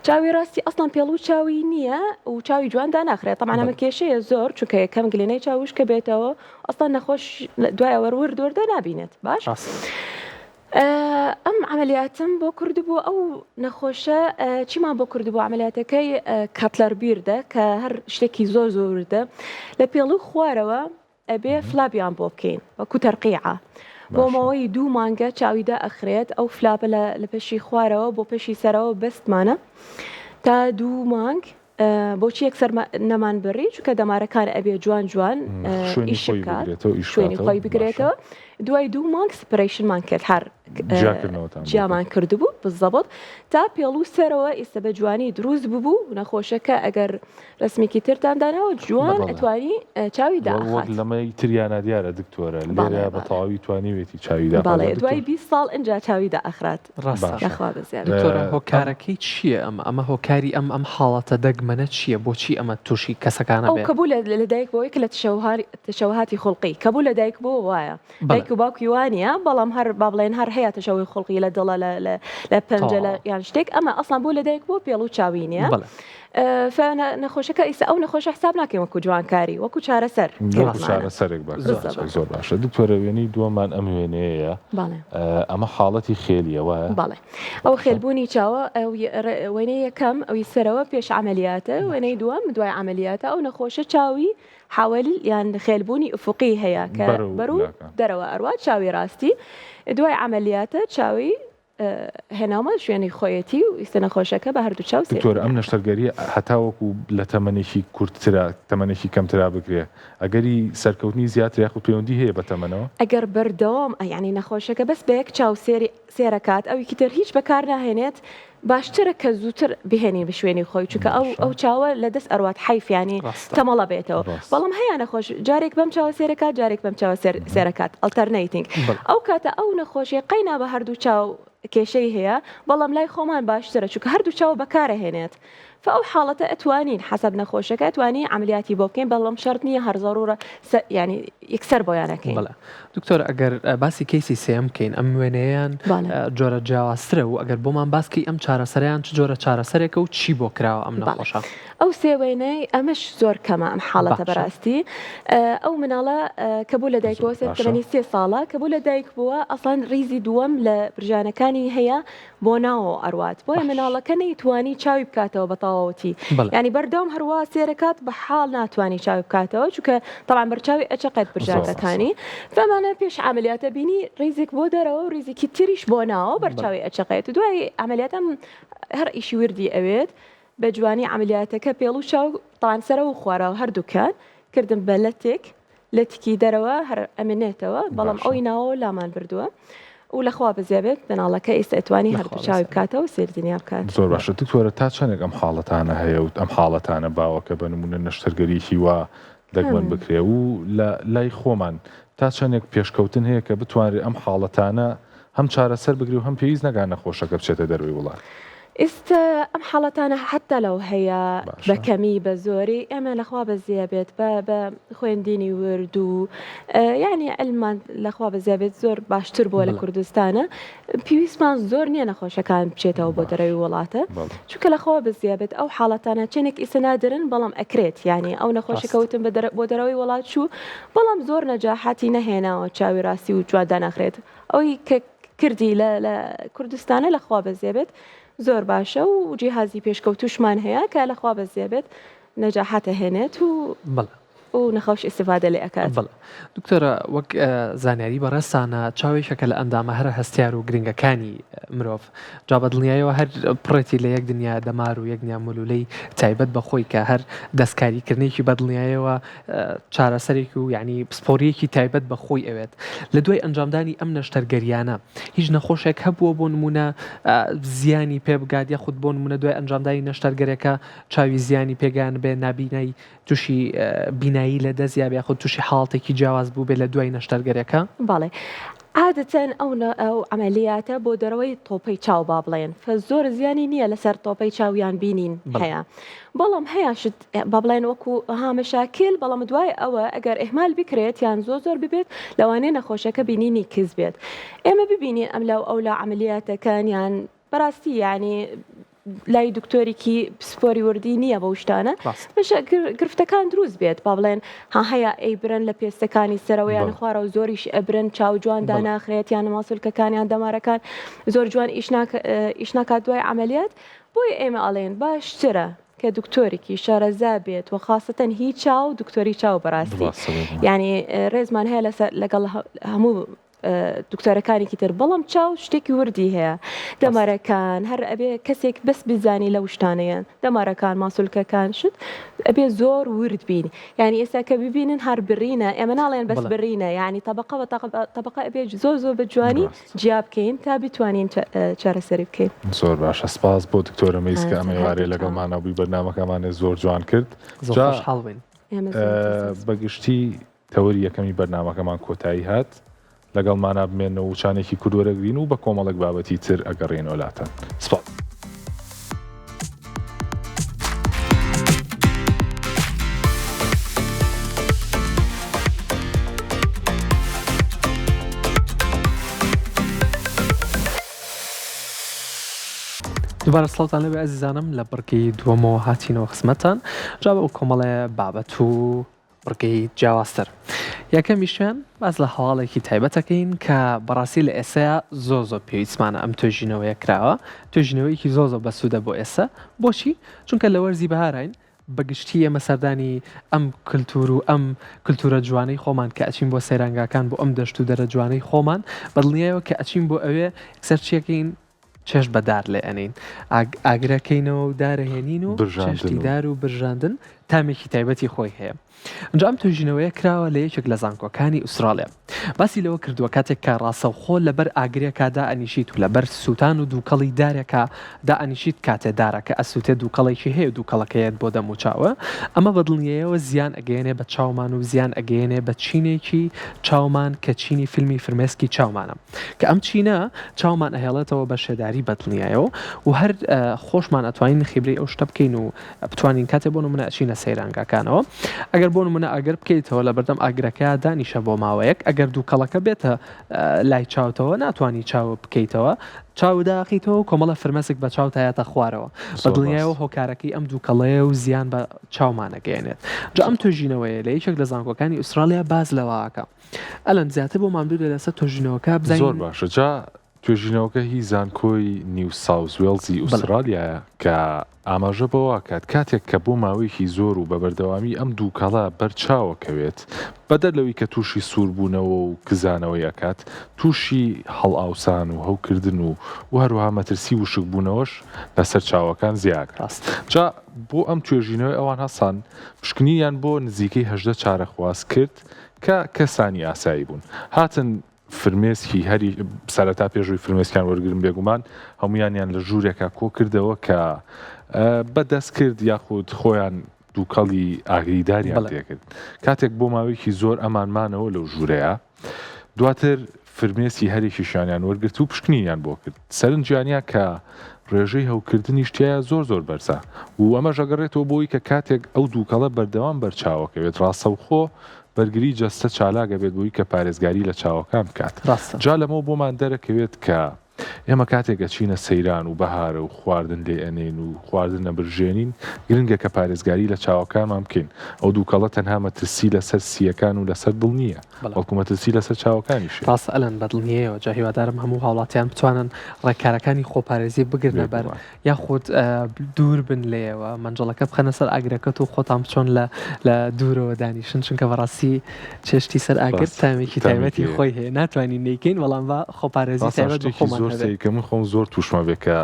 S3: چاوی ڕاستی ئەسڵان پێڵوو چاوی نییە و چاوی جوان داناخرێت تەمان ئەمە کێشەیە زۆر چونکە یەکەم گلێنەی چاو وشکە بێتەوە ئەسڵان نەخۆش دوای ئەوە ورد وردە نابینێت باش ئەم عەمەلیاتم بۆ کردبوو ئەو نەخۆشە چیمان بۆ کردبوو عەمەلیاتەکەی Kettler بیردە کە هەر شتێکی زۆر زۆر وردە لە پێڵو خوارەوە ئەبێ flap یان بۆ بکەین وەکو تەرقیعە بۆ ماوەی دوو مانگە چاویدا ئەخرێت ئەو flap ە لە پەشی خوارەوە بۆ پەشی سەرەوە بەستمانە تا دوو مانگ بۆچی یەکسەر نەمان بڕی چونکە دەمارەکان ئەبێ جوان جوان
S1: شوێنی خۆی بگرێتەوە
S3: شوێنی خۆی بگرێتەوە دوای دوو مانگ separation مان کرد هەر جیامان کردبوو بزەبت تا پێڵو سەرەوە ئیستا بە جوانی دروست ببوو نەخۆشەکە ئەگەر رسمێکی ترتان داناوە جوان ئەتوانی چاوی داخات
S1: لەمەی تریانە دیارە دکتۆرە لێرە بە تەواوی توانیوێتی چاوی داخات
S3: دوای 20 ساڵ ئینجا چاوی داخرات
S2: ڕاستە یاخوا بەزیاد. دکتۆرە هۆکارەکەی چییە ئەمە ئەمە هۆکاری ئەم ئەم حاڵەتە دەگمەنە چییە بۆچی ئەمە تووشی کەسەکانە
S3: ئەو بێ؟ کە بوو لە دایک بۆ یەک لە تشەوهاتی خوڵقی کە بوو لە دایک بۆ وایە دایک و باوکی وانە بەڵام هەر با بڵێن هەر هەیە تەشەوەی خوڵقی لە دڵە لە پەنجە لە یان شتێک ئەمە ئەسڵان بۆ لە دایک بۆ پێڵ و چاوی نییە. نەخۆشەکە ئیستا ئەو نەخۆشە حساب ناکەین وەکو جوانکاری وەکو چارەسەر
S1: چارەسەرێک زۆر باشە دکتۆرە وێنەی دووەمان ئەم وێنەیە ئەمە حاڵەتی خێلیە وایە
S3: بەڵێ ئەو خێلبوونی چاوە وێنەی یەکەم ئەوی سەرەوە پێش عملیاتە وێنەی دووەم دوای عملیاتە ئەو نەخۆشە چاوی حاول یان خێلبوونی ئوفقی هەیە کە بەرو دەرەوە ئەڕوا چاوی ڕاستی دوای عملیاتە چاوی. هێناومە شوێنی خۆیەتی و ئیستە نەخۆشەکە بە هەردوو چاو سەیری
S1: دکتۆر ئەم
S3: دەکات.
S1: نەشتەرگەریە هەتاوەکو لە تەمەنێکی کورتترا تەمەنێکی کەمترا بکرێ ئەگەری سەرکەوتنی زیاترە یاخود پەیوەندی هەیە بە تەمەنەوە؟
S3: ئەگەر بەردەوام یانی نەخۆشەکە بەس بە یەک چاو سێری سێرەکات ئەویکی تر هیچ بەکار ناهێنێت باشترە کە زووتر بهێنین بە شوێنی خۆی چونکە ئەو
S1: باشە.
S3: ئەو چاوە لە دەست ئەروات حەیف یانی
S2: ڕاستە.
S3: تەمەڵە بێتەوە
S1: ڕاست.
S3: بەڵام هەیە نەخۆش جارێک بەم چاوە سێرەکات جارێک بەم چاوە سێر سێرەکات alternating
S2: بەڵێ.
S3: ئەو کاتە ئەو نەخۆشیە قەینا بە هەردوو چاو کێشەی هەیە بەڵام لای خۆمان باشترە چونکە هەردوو چاو بەکارەهێنێت فە ئەو حاڵەتە ئەتوانین حەسەب نەخۆشەکە ئەتوانی عەملیاتی بۆ بکەین بەڵام شەرت نییە هەر زەڕوڕە سە یانی یەکسەر بۆیان ئەکەین.
S2: بەڵێ دکتۆر ئەگەر باسی کەیسی سێیەم بکەین ئەم وێنەیەیان جۆرە جیاوازترە و ئەگەر بۆمان باس کەی ئەم چارەسەرەیان چ جۆرە چارەسەرێکە و چی بۆ کراوە ئەم نەخۆشە؟
S3: ئەو سێ وێنەی ئەمەش زۆر کەمە ئەم حاڵەتە بەراستی ئەو مناڵە کە بوو لە دایک بووە تەمەنی سێ ساڵە کە بوو لە دایک بووە ئەسڵەن ریزی دووەم لە برژانەکانی هەیە بۆ ناوەوە ئەروات بۆیە مناڵەکە نەیتوانی چاوی بکاتەوە بە تەواوەتی یانی بەردەوام هەروا سێرەکات بە حاڵ ناتوانی چاوی بکاتەوە چونکە تەبعەن بەرچاوی ئەچەقێت برژانگەکانی فەمانە پێش عەمەلیاتە بینی ریزێک بۆ دەرەوە و ریزێکی تریش بۆ ناوە بەرچاوی ئەچەقێت دوای عەمەلیاتەم هەر ئیشی وردی ئەوێت بە جوانی عەمەلیاتەکە پێڵ و چاو تەبعەن سەرەوە و خوارەوە هەردووکیان کردم بە لەتێک لەتکی دەرەوە هەر ئەمێنێتەوە بەڵام ئەوی ناوەوە لامان بردووە و لەخوا بەزیا بێت مناڵەکە ئیستا ئەتوانی هەردوو چاوی بکاتەوە سێر دنیا بکات.
S1: زۆر باشە دکتۆرە تا چەندێک ئەم حاڵەتانە هەیە و ئەم حاڵەتانە باوە کە بە نمونە نەشتەرگەریی وا دەگمەن بکرێ و لە لای خۆمان تا چەندێک پێشکەوتن هەیە کە بتوانرێ ئەم حاڵەتانە هەم چارەسەر بکرێ و هەم پێویست نەکا نەخۆشەکە بچێتە دەرەوەی وڵات؟
S3: ئیستە ئەم حاڵەتانە حەتا لەو هەیە بە کەمی بە زۆری ئێمە لەخوا بەزیە بێت بە بە خوێندینی ورد و یعنی علمان لەخوا بەزیە بێت زۆر باشتر بووە لە کوردستانە پێویستمان زۆر نییە نەخۆشەکان بچێتەوە بۆ دەرەوی وڵاتە چونکە لەخوا بەزیە بێت ئەو حاڵەتانە چنێک ئیسە نادرن بەڵام ئەکرێت یعنی ئەو نەخۆشەکەوتن بۆ دەرەوەی وڵات چوو بەڵام زۆر نەجاحاتی نەهێناوە چاوی ڕاستی و جوان داناخرێت ئەوی کە کردی لە لە کوردستانە لە خوا بەزێ بێت زۆر باشە و جیهازی پێشکەوتوشمان هەیە کە لە خوا بەزێ بێت نەجاحات ئەهێنێت و
S2: بەڵێ.
S3: و نەخۆش ئیستیفادە لێ ئەکات.
S2: بەڵێ دکتۆرە وەک زانیاری بەڕێزتانە چاو یەکێکە لە ئەندامە هەرە هەستیار و گرنگەکانی مرۆڤ جا بە دڵنیایەوە هەر پڕێتی لە یەک دنیا دەمار و یەک دنیا مولولەی تایبەت بە خۆی کە هەر دەستکاریکردنێکی بە دڵنیایەوە چارەسەرێک و یعنی پسپۆریەکی تایبەت بە خۆی ئەوێت لە دوای ئەنجامدانی ئەم نەشتەرگەریانە هیچ نەخۆشێک هەبووە بۆ نمونە زیانی پێ بگات یاخود بۆ نمونە دوای ئەنجامدانی نەشتەرگەرێکە چاوی زیانی پێگان بێ نابینای تووشی بینایی لە دەست یابێ یاخود تووشی حاڵەتێکی جیاواز بووبێ لە دوای نەشتەرگەرێکە؟
S3: بەڵێ عادەتەن ئەو ئەو عەمەلیاتە بۆ دەرەوەی تۆپەی چاو با بڵێن فە زۆر زیانی نییە لەسەر تۆپەی چاو یان بینین هەیە بەڵام هەیە شت با بڵێن وەکو ها مەشاکل بەڵام دوای ئەوە ئەگەر ئیهمال بکرێت یان زۆر زۆر ببێت لەوانەیە نەخۆشەکە بینینی کز بێت ئێمە ببینین ئەم لاو ئەو لا عەمەلیاتەکان یان بەڕاستی یانی لای دکتۆرێکی پسپۆری وردی نییە بەو شتانە بەشە گرفتەکان دروست بێت با بڵێن ها هەیە ئەیبرن لە پێستەکانی سەرەوە یان خوارەوە زۆریش ئەبرن چاو جوان داناخرێت یان ماسولکەکان یان دەمارەکان زۆر جوان ئیش ناکات دوای عملیات بۆیە ئێمە ئەڵێن باشترە کە دکتۆرێکی شارەزا بێت و خاستەن هی چاو دکتۆری چاو بەڕاستی یعنی ڕێزمان هەیە لەسەر لەگەڵ هەموو دکتۆرەکانێکی تر بەڵام چاو شتێکی وردی هەیە دەمارەکان هەر ئەبێ کەسێک بەس بزانی لەو شتانەیە دەمارەکان ماسولکەکان شت ئەبێ زۆر ورد بین یعنی ئێستا کە ببینن هەر برینە ئێمە ناڵێن بەس برینە یعنی طبقە بە طبقە ئەبێ زۆر زۆر بە جوانی جیا بکەین تا بتوانین چارەسەری بکەین.
S1: زۆر باشە سپاس بۆ دکتۆرە مەیس کە ئەمە ئێوارەیە لەگەڵمانە بووی بەرنامەکەمانێ زۆر جوان کرد.
S2: زۆر خۆشحاڵ بووین.
S1: بەگشتی تەوەری یەکەمی بەرنامەکەمان کۆتایی هات، لەگەڵمانا بمێنەوە وچانێکی کورت وەرەگرین و بە کۆمەڵێک بابەتی تر ئەگەڕێینەوە لاتان. سپاس.
S2: دووبارە سڵاوتان لێبێ ئەزیزانم لە بڕگەی دووەمەوە هاتینەوە خزمەتتان جا بە کۆمەڵێ بابەت و بڕگەی جیاوازتر. یەکەمیشیان باس لە هەواڵێکی تایبەت ئەکەین کە بەڕاستی لە ئێسەیا زۆر زۆر پێویستمانە ئەم توێژینەوەیە کراوە، توێژینەوەیەکی زۆر زۆر بەسوودە بۆ ئێسە، بۆچی؟ چونکە لە وەرزی بەهاراین، بە گشتی ئێمە سەردانی ئەم کلتور و ئەم کلتورە جوانەی خۆمان کە ئەچین بۆ سەیرانگاکان بۆ ئەم دەشت و دەرە جوانەی خۆمان بەدڵنیایەوە کە ئەچین بۆ ئەوێ یەکسەر چیەکەین چێشت بە دار لێ ئەنێین ئاگرەکەینەوە و دارەهێنین و چێشتی دار و برژاندن تامێکی تایبەتی خۆی هەیە. ئەنجا ئەم توێژینەوەیە کراوە لە یەکێک لە زانکۆکانی ئوستراڵیا. باسی لەوە کردووە کاتێک کە ڕاستەوخۆ لەبەر ئاگرێکا دائەنیشیت و لەبەر سووتان و دووکەڵی دارێکا دائەنیشیت کاتێ دارەکە ئەسووتێ دووکەڵێکی هەیە و دووکەڵەکە یەت بۆ دەم و چاوە ئەمە بە دڵنیایەوە زیان ئەگەیەنێ بە چاومان و زیان ئەگەیەنێ بە چینێکی چاومان کە چینی فیلمی فرمێسکی چاومانە کە ئەم چینە چاومان ئەهێڵێتەوە بە شێداری بەدڵنیایەوە و هەر خۆشمان ئەتوانین خیبرەی ئەو شتە بکەین و بتوانین کاتێ بۆ نمونە ئەچینە سەیرانگاکانەوە ئەگەر بۆ نمونە ئاگر بکەیتەوە لە بەردەم ئاگرەکە دانیشە بۆ ماوەیەک ئەگەر دووکەڵەکە بێتە لای چاوتەوە ناتوانانی چاو بکەیتەوە چاو داخیتەوە کۆمەڵە فرمەسک بە چاو تایەتە خوارەوە بە دڵنیایەوە هۆکارەکەی ئەم دووکەڵەیە و زیان بە چاومانەگەیەنێت جا ئەم توێژینەوەیە لە یەکێک لە زانکۆکانی ئوسترالیا باس لەوەکە ئەلەن زیاتر بۆمان بدە لەسەر توێژینەوەکە بزانین.
S1: زۆر باشە جا توێژینەوەکە هی زانکۆی نیو ساوس وێڵزی ئوسترالیایە کە ئاماژە بەوە ئەکات کاتێک کە بۆ ماوەیەکی زۆر و بە بەردەوامی ئەم دووکەڵە بەر چاوە کەوێت بەدەر لەوەی کە تووشی سووربوونەوە و کزانەوەی ئەکات تووشی هەڵئاوسان و هەوکردن و و هەروەها مەترسی وشکبوونەوەش لەسەر چاوەکان زیاکات جا بۆ ئەم توێژینەوەی ئەوان هەستان پشکنینیان بۆ نزیکەی 18 چارەخواز کرد کە کەسانی ئاسایی بوون هاتن فرمێسکی هەری سەرەتا پێشووی فرمێسکیان وەرگرن بێگومان هەمویانیان لە ژوورێکا کۆ کردەوە کە بە دەست کرد یاخود خۆیان دووکەڵی ئاگریداریان تێکرد کاتێک بۆ ماوەیەکی زۆر ئەمان مانەوە لەو ژوورەیە دواتر فرمێسی هەرێکیشیانیان وەرگرت و پشکنینیان بۆ کرد سەرنجیانیا کە ڕێژەی هەوکردنیش تیایا زۆر زۆر بەرزە و ئەمەش ئەگەڕێتەوە بۆی کە کاتێک ئەو دووکەڵە بەردەوام بەرچاوەکەوێت ڕاستەوخۆ بەرگری جەستە چالاک ئەبێت بۆی کە پارێزگاری لە چاوەکان بکات.
S2: ڕاستە.
S1: جا لەمەوە بۆمان دەرەکەوێت کە ئێمە کاتێک ئەچینە سەیران و بەهارە و خواردن لێ ئەنێین و خواردن ئەبرژێنین گرنگە کە پارێزگاری لە چاوەکانمان بکەین. ئەو دووکەڵە تەنها مەترسی لەسەر سییەکان و لەسەر دڵ نییە
S2: بەڵێ.
S1: بەڵکو مەترسی لەسەر چاوەکانیش هەیە.
S2: ڕاستە ئەلەن بەدڵنیایەوە جا هیوادارم هەموو هاوڵاتیان بتوانن ڕێکارەکانی خۆپارێزی بگرنە بەر
S1: بێگومان.
S2: یاخود دوور بن لێیەوە مەنجەڵەکە بخەنە سەر ئاگرەکەت و خۆتان بچۆن لە لە دوورەوە دانیشن چونکە بەڕاستی چێشتی سەر ئاگر تامێکی تایبەتی خۆی هەیە ناتوانین نیکەین بەڵام بە خۆپارێزی تایبەت بە خۆمان
S1: زۆر سەیرکە من خۆم زۆر تووشمە بێ کە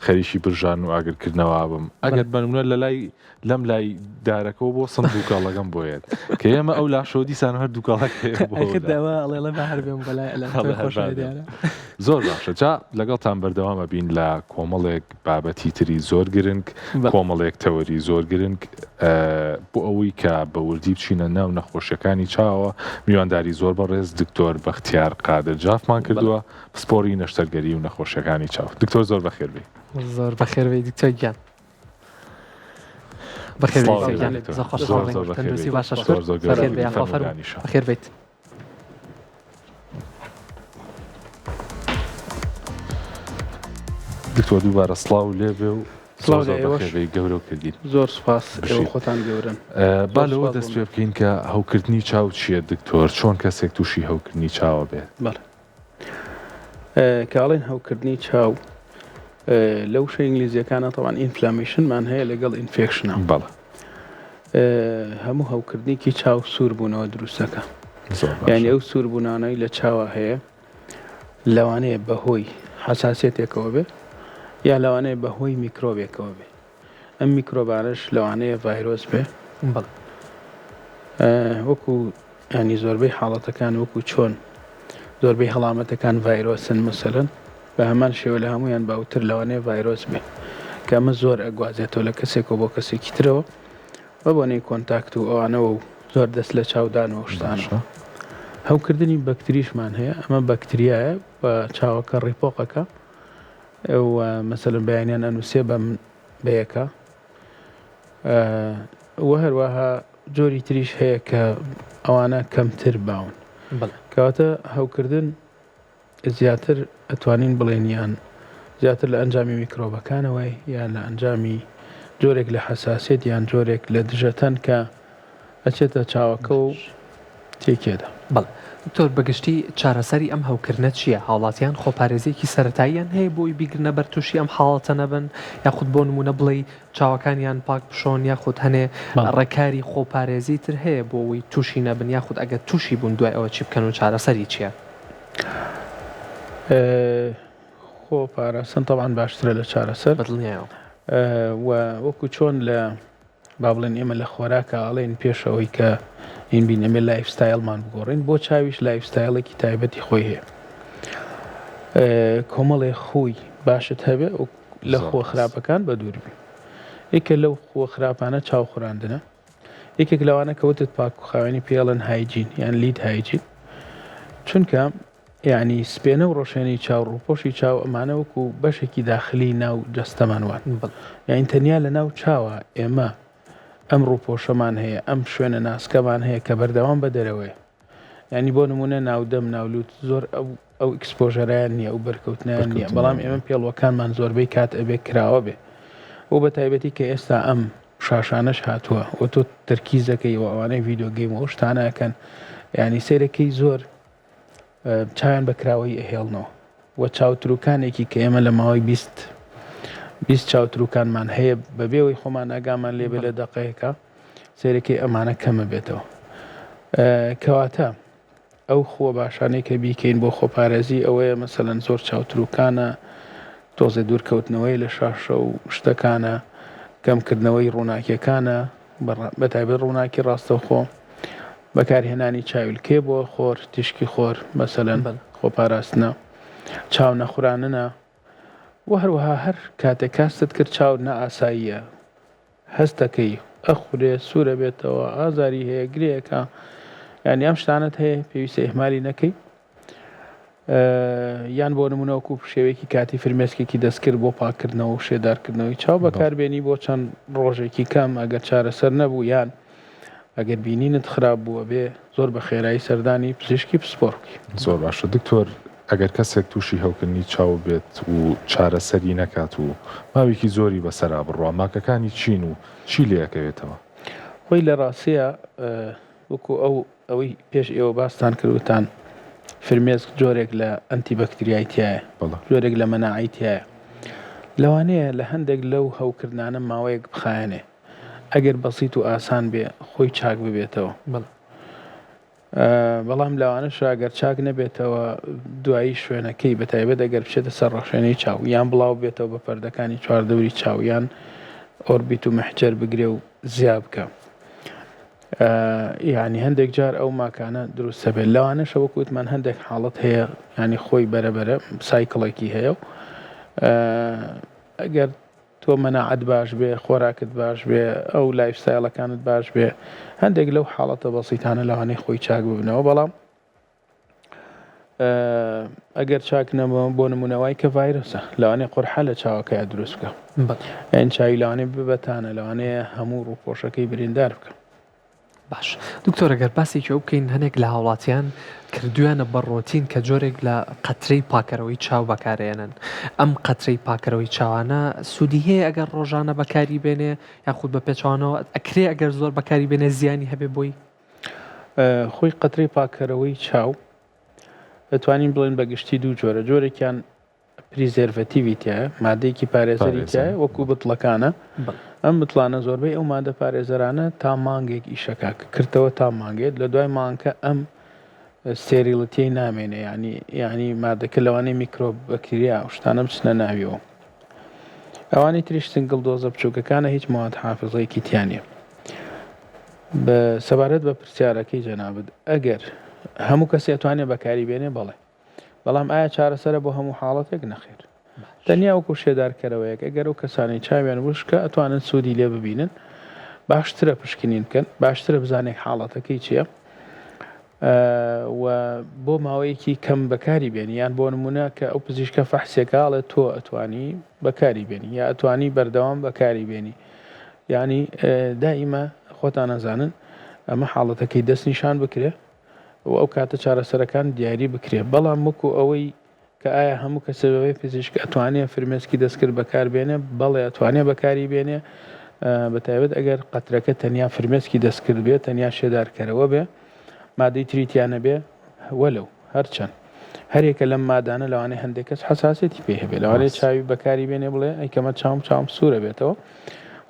S1: خەریکی برژان و ئاگرکردنەوە بم ئەگەر بەنمونە لە لای لەم لای دارەکەەوە بۆ سم دووکەڵەکەم بۆیەت کە ئێمە ئەو لاشەوە دیسان هەر دووکەڵەکەی زۆر باشە جا لەگەڵتان بەردەوامە بین لە کۆمەڵێک بابەتی تری زۆر گرنگ کۆمەڵێک تەوەری زۆر گرنگ بۆ ئەوەی کە بە وردی بچینە ناو نەخۆشیەکانی چاوە میوانداری زۆر بەڕێز دکتۆر بەختیار قادر جافمان کردووە پسپۆری نەشتەرگەری و نەخۆشیەکانی چاو دکتۆر زۆر بەخێربێی
S2: زۆر بەخێربێی دکتۆر گیان. بەخێر بێیت.
S1: دکتۆر دووبارە سڵاو لێبێ و بەخێربێی گەورە کردین
S4: زۆر سپاس خۆتان گەورن
S1: با لەوە دەست پێ بکەین کە هەوکردنی چاو چییە دکتۆر چۆن کەسێک تووشی هەوکردنی چاوە بێت
S4: بەڵێ کە ئەڵێن هەوکردنی چاو لە وشە ئینگلیزیەکانە تەوان inflammation مان هەیە لەگەڵ infection ە
S1: بەڵێ
S4: هەموو هەوکردنێکی چاو سوور بوونەوە دروستەکە یعنی ئەو سوور بوونانەی لە چاوە هەیە لەوانەیە بەهۆی حساسیەتێکەوە بێ یا لەوانەیە بەهۆی میکرۆبێکەوە بێ ئەم میکرۆبانەش لەوانەیە ڤایرۆس بێ
S2: بەڵێ
S4: وەکو ینی زۆربەی حاڵەتەکان وەکو چۆن زۆربەی هەڵامەتەکان ڤایرۆسن مەسەلەن بە هەمان شێوە لە هەمویان باوتر لەوانەیە ڤایرۆس بێ کە ئەمە زۆر ئەگوازێتەوە لە کەسێکەوە بۆ کەسێکی ترەوە بە بۆنەی contact و ئەوانەوە و زۆر دەست لە چاودان و شتانەوە هەوکردنی بەکتریشمان هەیە ئەمە بەکتریایە بە چاوەکە ڕیپۆقەکە و مەسەلەن بەیانیان ئەنووسێ بەم بەیەکە و هەروەها جۆری تریش هەیە کە ئەوانە کەمتر باون کەواتە هەوکردن زیاتر ئەتوانین بڵێن یان زیاتر لە ئەنجامی میکرۆبەکانەوەی یان لە ئەنجامی جۆرێک لە حەساسیەت یان جۆرێک لە دژەتەن کە ئەچێتە چاوەکە و. تێکێدا.
S2: بەڵێ دکتۆر بەگشتی چارەسەری ئەم هەوکردنە چییە؟ هاوڵاتیان خۆپارێزیەکی سەرەتاییان هەیە بۆی بیگرنە بەر توشی ئەم حاڵەتە نەبن یاخود بۆ نمونە بڵێی چاوەکانیان پاک بشۆن یاخود هەنێ ڕێکاری خۆپارێزی تر هەیە بۆ ئەوەی توشی نەبن یاخود ئەگەر توشی بوون دوای ئەوە چی بکەن و چارەسەری چییە؟
S4: خۆ پاراستن تەبعەن باشترە لە چارەسەر.
S2: بەدڵنیایەوە.
S4: و وەکو چۆن لە با بڵێن ئێمە لە خۆراکا ئەڵێین پێش ئەوەی کە هین بین ئەمێ lifestyle مان بگۆڕین بۆ چاویش lifestyle ێکی تایبەتی خۆی هەیە کۆمەڵێ خوی باشت هەبێ و لە خووە خراپەکان بە دوور بی یەکە لەو خووە خراپانە چاو خوراندنە یەکێک لەوانە کەوتت پاک و خاوێنی پێڵن hygiene یان lid hygiene چونکە یەعنی سپێنە و ڕۆشێنەی چاو، ڕووپۆشی چاو ئەمانە وەکو بەشێکی داخلی ناو جەستەمان وان. یەعنی تەنیا لە ناو چاوە ئێمە ئەم ڕووپۆشەمان هەیە، ئەم شوێنە ناسکەمان هەیە کە بەردەوام بە دەرەوەیە. یەعنی بۆ نموونە ناو دەم، ناو لووت زۆر ئەو ئەو exposure ەیان نییە، ئەو بەرکەوتنەیان نییە، بەڵام ئێمە پێڵوەکانمان زۆربەی کات ئەبێ کراوە بێ و بە تایبەتی کە ئێستا ئەم شاشانەش هاتووە و تۆ تەرکیزەکەی و ئەوانەی video game و ئەو شتانە ئەکەن یەعنی سەیرەکەی زۆر چاویان بە کراوەیی ئەهێڵنەوە و چاوتروکانێکی کە ئێمە لە ماوەی 20 20 چاوتروکانمان هەیە بەبێ ئەوەی خۆمان ئاگامان لێ بێ لە دەقەیەکە سەیرەکەی ئەمانە کەمە بێتەوە کەواتە ئەو خووە باشانەی کە بیکەین بۆ خۆپارێزی ئەوەیە مەسەلەن زۆر چاوتروکانە تۆزێ دوورکەوتنەوەی لە شاشە و شتەکانە کەمکردنەوەی ڕووناکیەکانە بە تایبەت ڕووناکی ڕاستەوخۆ، بەکارهێنانی چاویلکەی بۆ خۆر، تیشکی خۆر مەسەلەن خۆپاراستنە، چاو نەخوراننە و هەروەها هەر کاتێک کاستت کرد چاوت نائاساییە هەست دەکەی ئەخورێ سوورە بێتەوە ئازاری هەیە گرێیەکە یانی ئەم شتانەت هەیە پێویستە ئیهمالی نەکەی. یان بۆ نمونە وەکو شێوەیەکی کاتی فرمێسکێکی دەستکرد بۆ پاککردنەوە و شێدارکردنەوەی چاو بەکاربێنی بۆ چەند ڕۆژێکی کەم ئەگەر چارەسەر نەبوو یان ئەگەر بینینت خراپ بووە بێ زۆر بە خێرایی سەردانی پزیشکی پسپۆڕ بکەی.
S1: زۆر باشە دکتۆر ئەگەر کەسێک توشی هەوکردنی چاو بێت و چارەسەری نەکات و ماوێکی زۆری بەسەرا بڕوا ماکەکانی چین و چی لێ ئەکەوێتەوە؟
S4: خۆی لە ڕاستیا وەکو ئەو ئەوەی پێش ئێوە باستان کرد وتان فرمێسک جۆرێک لە ئەنتی بەکتریای تایە جۆرێک لە مەناعەی تایە لەوانەیە لە هەندێک لەو هەوکردانە ماوەیەک بخایەنێ ئەگەر بەسیت و ئاسان بێ خۆی چاک ببێتەوە بەڵام لەوانەش ئەگەر چاک نەبێتەوە دوایی شوێنەکەی بە تایبەت ئەگەر بچێتە سەر ڕەشێنەی چاو یان بڵاو بێتەوە بە پەردەکانی چواردەوری چاو یان orbit و محجەر بگرێ و زیا بکە یانی هەندێک جار ئەو ماکانە دروست دەبێت لەوانەشە وەکو وتمان هەندێک حاڵەت هەیە ینی خۆی بەرەبەرە cycle ێکی هەیە و ئەگەر تۆ مەناعەت باش بێ خۆراکت باش بێ ئەو lifestyle ەکانت باش بێ هەندێک لەو حاڵەتە بەسیتانە لەوانەیە خۆی چاک ببنەوە بەڵام ئەگەر چاک نەبوو بۆ نمونە وای کە ڤایرۆسە لەوانەیە قورحە لە چاوەکەیا دروست بکە یان چاوی لەوانەیە ببەتانە لەوانەیە هەموو ڕووپۆشەکەی بریندار بکە.
S2: باش دکتۆر گەر باسێکی ئەو بکەین هەنێک لە هاوڵاتیان کردویانە بە ڕۆتین کە جۆرێک لە قەترەی پاکەرەوەی چاو بەکارێنن ئەم قەترەی پاکەرەوەی چاوانە سوودی هەیە ئەگەر ڕۆژانە بەکاری بێنێ یاخود بە پێچوانەوە ئەکرێ ئەگەر زۆر بەکاری بێنێ زیانی هەبێ بۆی؟
S4: خۆی قەترەی پاککەرەوەی چاو دەتوانین بڵێن بە گشتی دوو جۆرە جۆرێکیان preservative ی تایە مادەیەکی پارێزەری تایە وەکو بتڵەکانە ئەم بتڵانە زۆربەی ئەو مادە پارێزەرانە تا مانگێک ئیشەکە کردەوە تا مانگێت لە دوای مانکە ئەم sterility ی نامێنێ ینی ینی مادەکە لەوانەیە میکرۆب بەکتریا شتانە بچنە ناویەوە ئەوانی تریش single dose ە بچووکەکانە هیچ مواد حافزەیەکی تیا نیە. بە سەبارەت بە پرسیارەکەی جەنابت ئەگەر هەموو کەسێ ئەتوانێ بەکاری بێنێ بەڵێ بەڵام ئایا چارەسەرە بۆ هەموو حاڵەتێک نەخێر تەنیا وەکو شێدارکەرەوەیەک ئەگەر ئەو کەسانەی چاویان وشکە ئەتوانن سوودی لێ ببینن باشترە پشکنین بکەن باشترە بزانێک حاڵەتەکەی چییە و بۆ ماوەیەکی کەم بەکاری بێنی یان بۆ نمونە کە ئەو پزیشکە فەحسێکە ئەڵێ تۆ ئەتوانی بەکاری بێنی یا ئەتوانی بەردەوام بەکاری بێنی یعنی دائیمە خۆتان ئەزانن ئەمە حاڵەتەکەی دەست نیشان بکرێ و ئەو کاتە چارەسەرەکان دیاری بکرێ بەڵام وەکو ئەوەی کە ئایا هەموو کەسێ بەبێ پزیشک ئەتوانێ فرمێسکی دەستکرد بەکار بێنێ؟ بەڵێ ئەتوانێ بەکاری بێنێ بە تایبەت ئەگەر قەترەکە تەنیا فرمێسکی دەستکرد بێ تەنیا شێدارکەرەوە بێ. مادەی تری تیا نەبێ وەلەو هەرچەند هەرێکە لەم مادانە لەوانەیە هەندێک کەس حەساسیەتی پێ هەبێ لەوانەیە چاوی بەکاری بێنێ بڵێ ئەی کەمە چاوم چاوم سوورە بێتەوە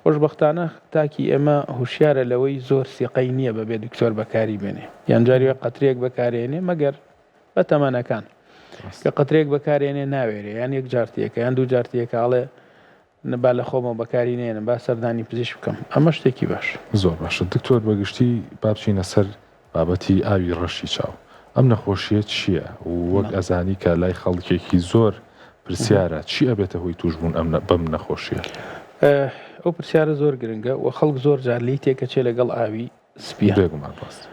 S4: خۆشبەختانە تاکی ئێمە هوشیارە لەوەی زۆر سیقەی نییە بەبێ دکتۆر بەکاری بێنێ یان جاری وایە قەترەیەک بەکارێنێ مەگەر بە تەمەنەکان کە قەترەیەک بەکارێنێ ناوێرێ یان یەک جارتیەکە یان دوو جارتیەکە ئەڵێ با لە خۆمەوە بەکاری نێنم با سەردانی پزیشک بکەم ئەمە شتێکی باش.
S1: زۆر باشە دکتۆر بەگشتی با بچینە سەر بابەتی ئاوی ڕەشی چاو ئەم نەخۆشیە چیە و وەک ئەزانی کە لای خەڵکێکی زۆر پرسیارە چی ئەبێتە هۆی توشبوون ئەم بەم نەخۆشیە؟
S4: ئەو پرسیارە زۆر گرنگە و خەڵک زۆر جار لێی تێکەچێ لەگەڵ ئاوی سپیە.
S1: بێگومان ڕاستە.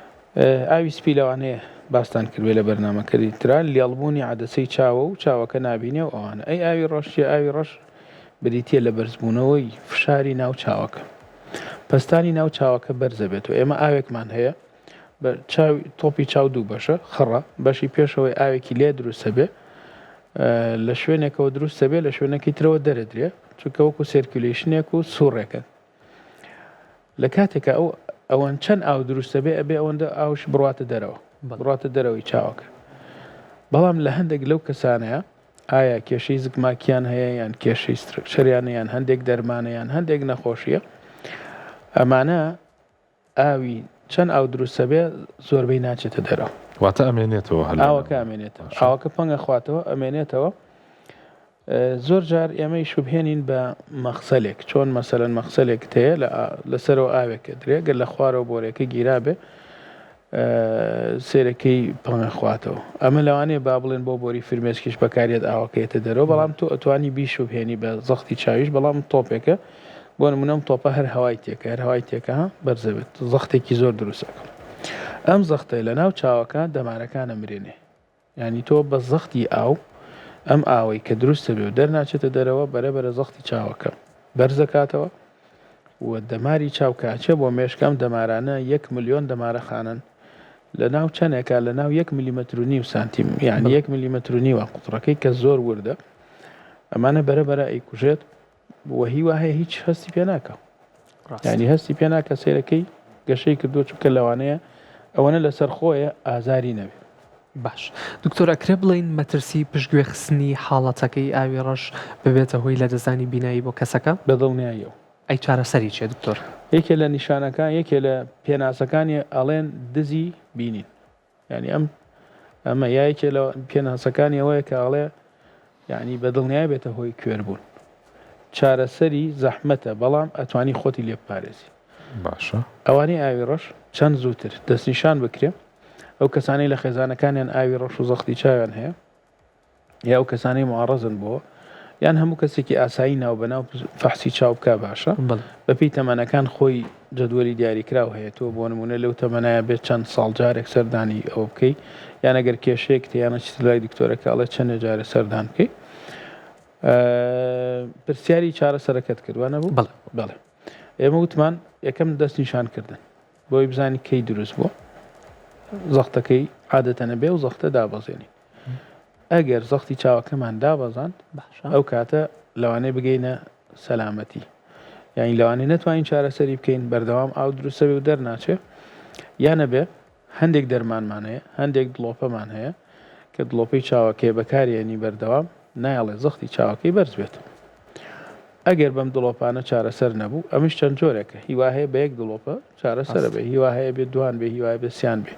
S4: ئاوی سپی لەوانەیە باستان کردبێ لە بەرنامەکەی ترا لێڵبوونی عەدەسەی چاوە و چاوەکە نابینێ و ئەوانە ئەی ئاوی ڕەش چیە ئاوی ڕەش بریتیە لە بەرزبوونەوەی فشاری ناو چاوەکە پەستانی ناو چاوەکە بەرزەبێتەوە ئێمە ئاوێکمان هەیە بە چاوی تۆپی چاو دوو بەشە خڕە بەشی پێشەوەی ئاوێکی لێ دروستە بێ لە شوێنێکەوە دروستە بێ لە شوێنەکەی ترەوە دەرەدرێ چونکە وەکو circulation ێک و سوڕێکە لە کاتێکا ئەو ئەوەن چەند ئاو دروستە بێ ئەبێ ئەوەندە ئاوش بڕاتە دەرەوە بڕاتە دەرەوەی چاوەکە بەڵام لە هەندێک لەو کەسانەیە ئایا کێشەی زگماکیان هەیە یان کێشەی structure یانە یان هەندێک دەرمانە یان هەندێک نەخۆشیە ئەمانە ئاوی چەند ئاو دروستە بێ زۆربەی ناچێتە دەرەوە
S1: واتە ئەمێنێتەوە
S4: ئاوەکە ئەمێنێتەوە ئاوەکە پەنگە خواتەوە ئەمێنێتەوە زۆر جار ئێمەی شوبهێنین بە مەخسەلێک چۆن مەسەلەن مەخسەلێکت هەیە لە لەسەرەوە ئاوێک ئەدرێ گەر لە خوارەوە بۆرێکە گیرابێ سێرەکەی پەنگە خواتەوە ئەمە لەوانەیە با بڵێن بۆ بۆری فرمێسکیش بەکارێت ئاوەکەیەتە دەرەوە بەڵام تۆ ئەتوانی بیشوبهێنی بە زەختی چاویش بەڵام تۆپێکە بۆ نمونەم تۆپە هەر هەوای تێکە هەر هەوای تێکە بەرزەبێت زەختێکی زۆر دروستەکە ئەم زەختەی لە ناو چاوەکە دەمارەکانە مرێنێ یانی تۆ بە زەختی ئاو ئەم ئاوەی کە دروست دەبێ و دەرناچێتە دەرەوە بەرە بەرە زەختی چاوەکە بەرزەکاتەوە و دەماری چاو کە ئەچێ بۆ مێشک ئەم دەمارانە یەک ملیۆن دەمارە خانەن لە ناو چەنێکا لە ناو یەک ملیمەتر و نیو سانتیم یعنی یەک ملیمەتر و نیوە قوتڕەکەی کە زۆر وردە ئەمانە بەرە بەرە ئەیکوژێت و هیوا هەیە هیچ هەستی پێ ناکە ینی هەستی پێ ناکە سەیرەکەی گەشەی کردووە چونکە لەوانەیە ئەوەنە لەسەر خۆیە ئازاری نەبێ.
S2: باش دکتۆر ئەکرێ بڵێین مەترسی پشتگوێ خستنی حاڵەتەکەی ئاوی ڕەش ببێتە هۆی لەدەستدانی بینایی بۆ کەسەکە؟
S4: بە دڵنیاییەوە.
S2: ئەی چارەسەری چیە دکتۆر؟
S4: یەکێ لە نیشانەکان یەکێ لە پێناسەکانی ئەڵێن دزی بینین. یانی ئەم ئەمە یا یەکێ لە پێناسەکانی ئەوەیە کە ئەڵێ یعنی بە دڵنیای بێتە هۆی کوێربوون چارەسەری زەحمەتە بەڵام ئەتوانی خۆتی لێ بپارێزی
S1: باشە
S4: ئەوانەی ئاوی ڕەش چەند زووتر دەستنیشان بکرێ ئەو کەسانەی لە خێزانەکانیان ئاوی ڕەش و زەختی چاویان هەیە یا ئەو کەسانەی معڕزن بۆ یان هەموو کەسێکی ئاسایی ناو بەناو فەحسی چاو بکە باشە بەپی تەمەنەکان خۆی جەدوەلی دیاریکراو هەیە تۆ بۆ نمونە لەو تەمەنایە بێت چەند ساڵ جارێک سەردانی ئەوە بکەی یان ئەگەر کێشەیەک تیانە چیت لای دکتۆرەکە ئەڵێ چەندێ جارێ سەردان بکەی پرسیاری چارەسەرەکەت کرد وانە بوو بەڵێ ئێمە وتمان یەکەم دەست نیشانکردن بۆی بزانی کەی دروست بووە زەختەکەی عادەتە نەبێ و زەختە دابەزێنی ئەگەر زەختی چاوەکەمان دابەزاند ئەو کاتە لەوانەیە بگەینە سەلامەتی یعنی لەوانەیە نەتوانین چارەسەری بکەین بەردەوام ئاو دروستە بێ و دەرناچێ یا نەبێ هەندێک دەرمانمان هەیە هەندێک دڵۆپەمان هەیە کە دڵۆپەی چاوەکەی بەکارێنی بەردەوام نایەڵێ زەختی چاوەکەی بەرز بێت. ئەگەر بەم دڵۆپانە چارەسەر نەبوو، ئەمش چەند جۆرێکە، هیوا هەیە بە یەک دڵۆپە چارەسەرە بێ، هیوا هەیە بێ دوان بێ، هیوا بێ سیان بێ.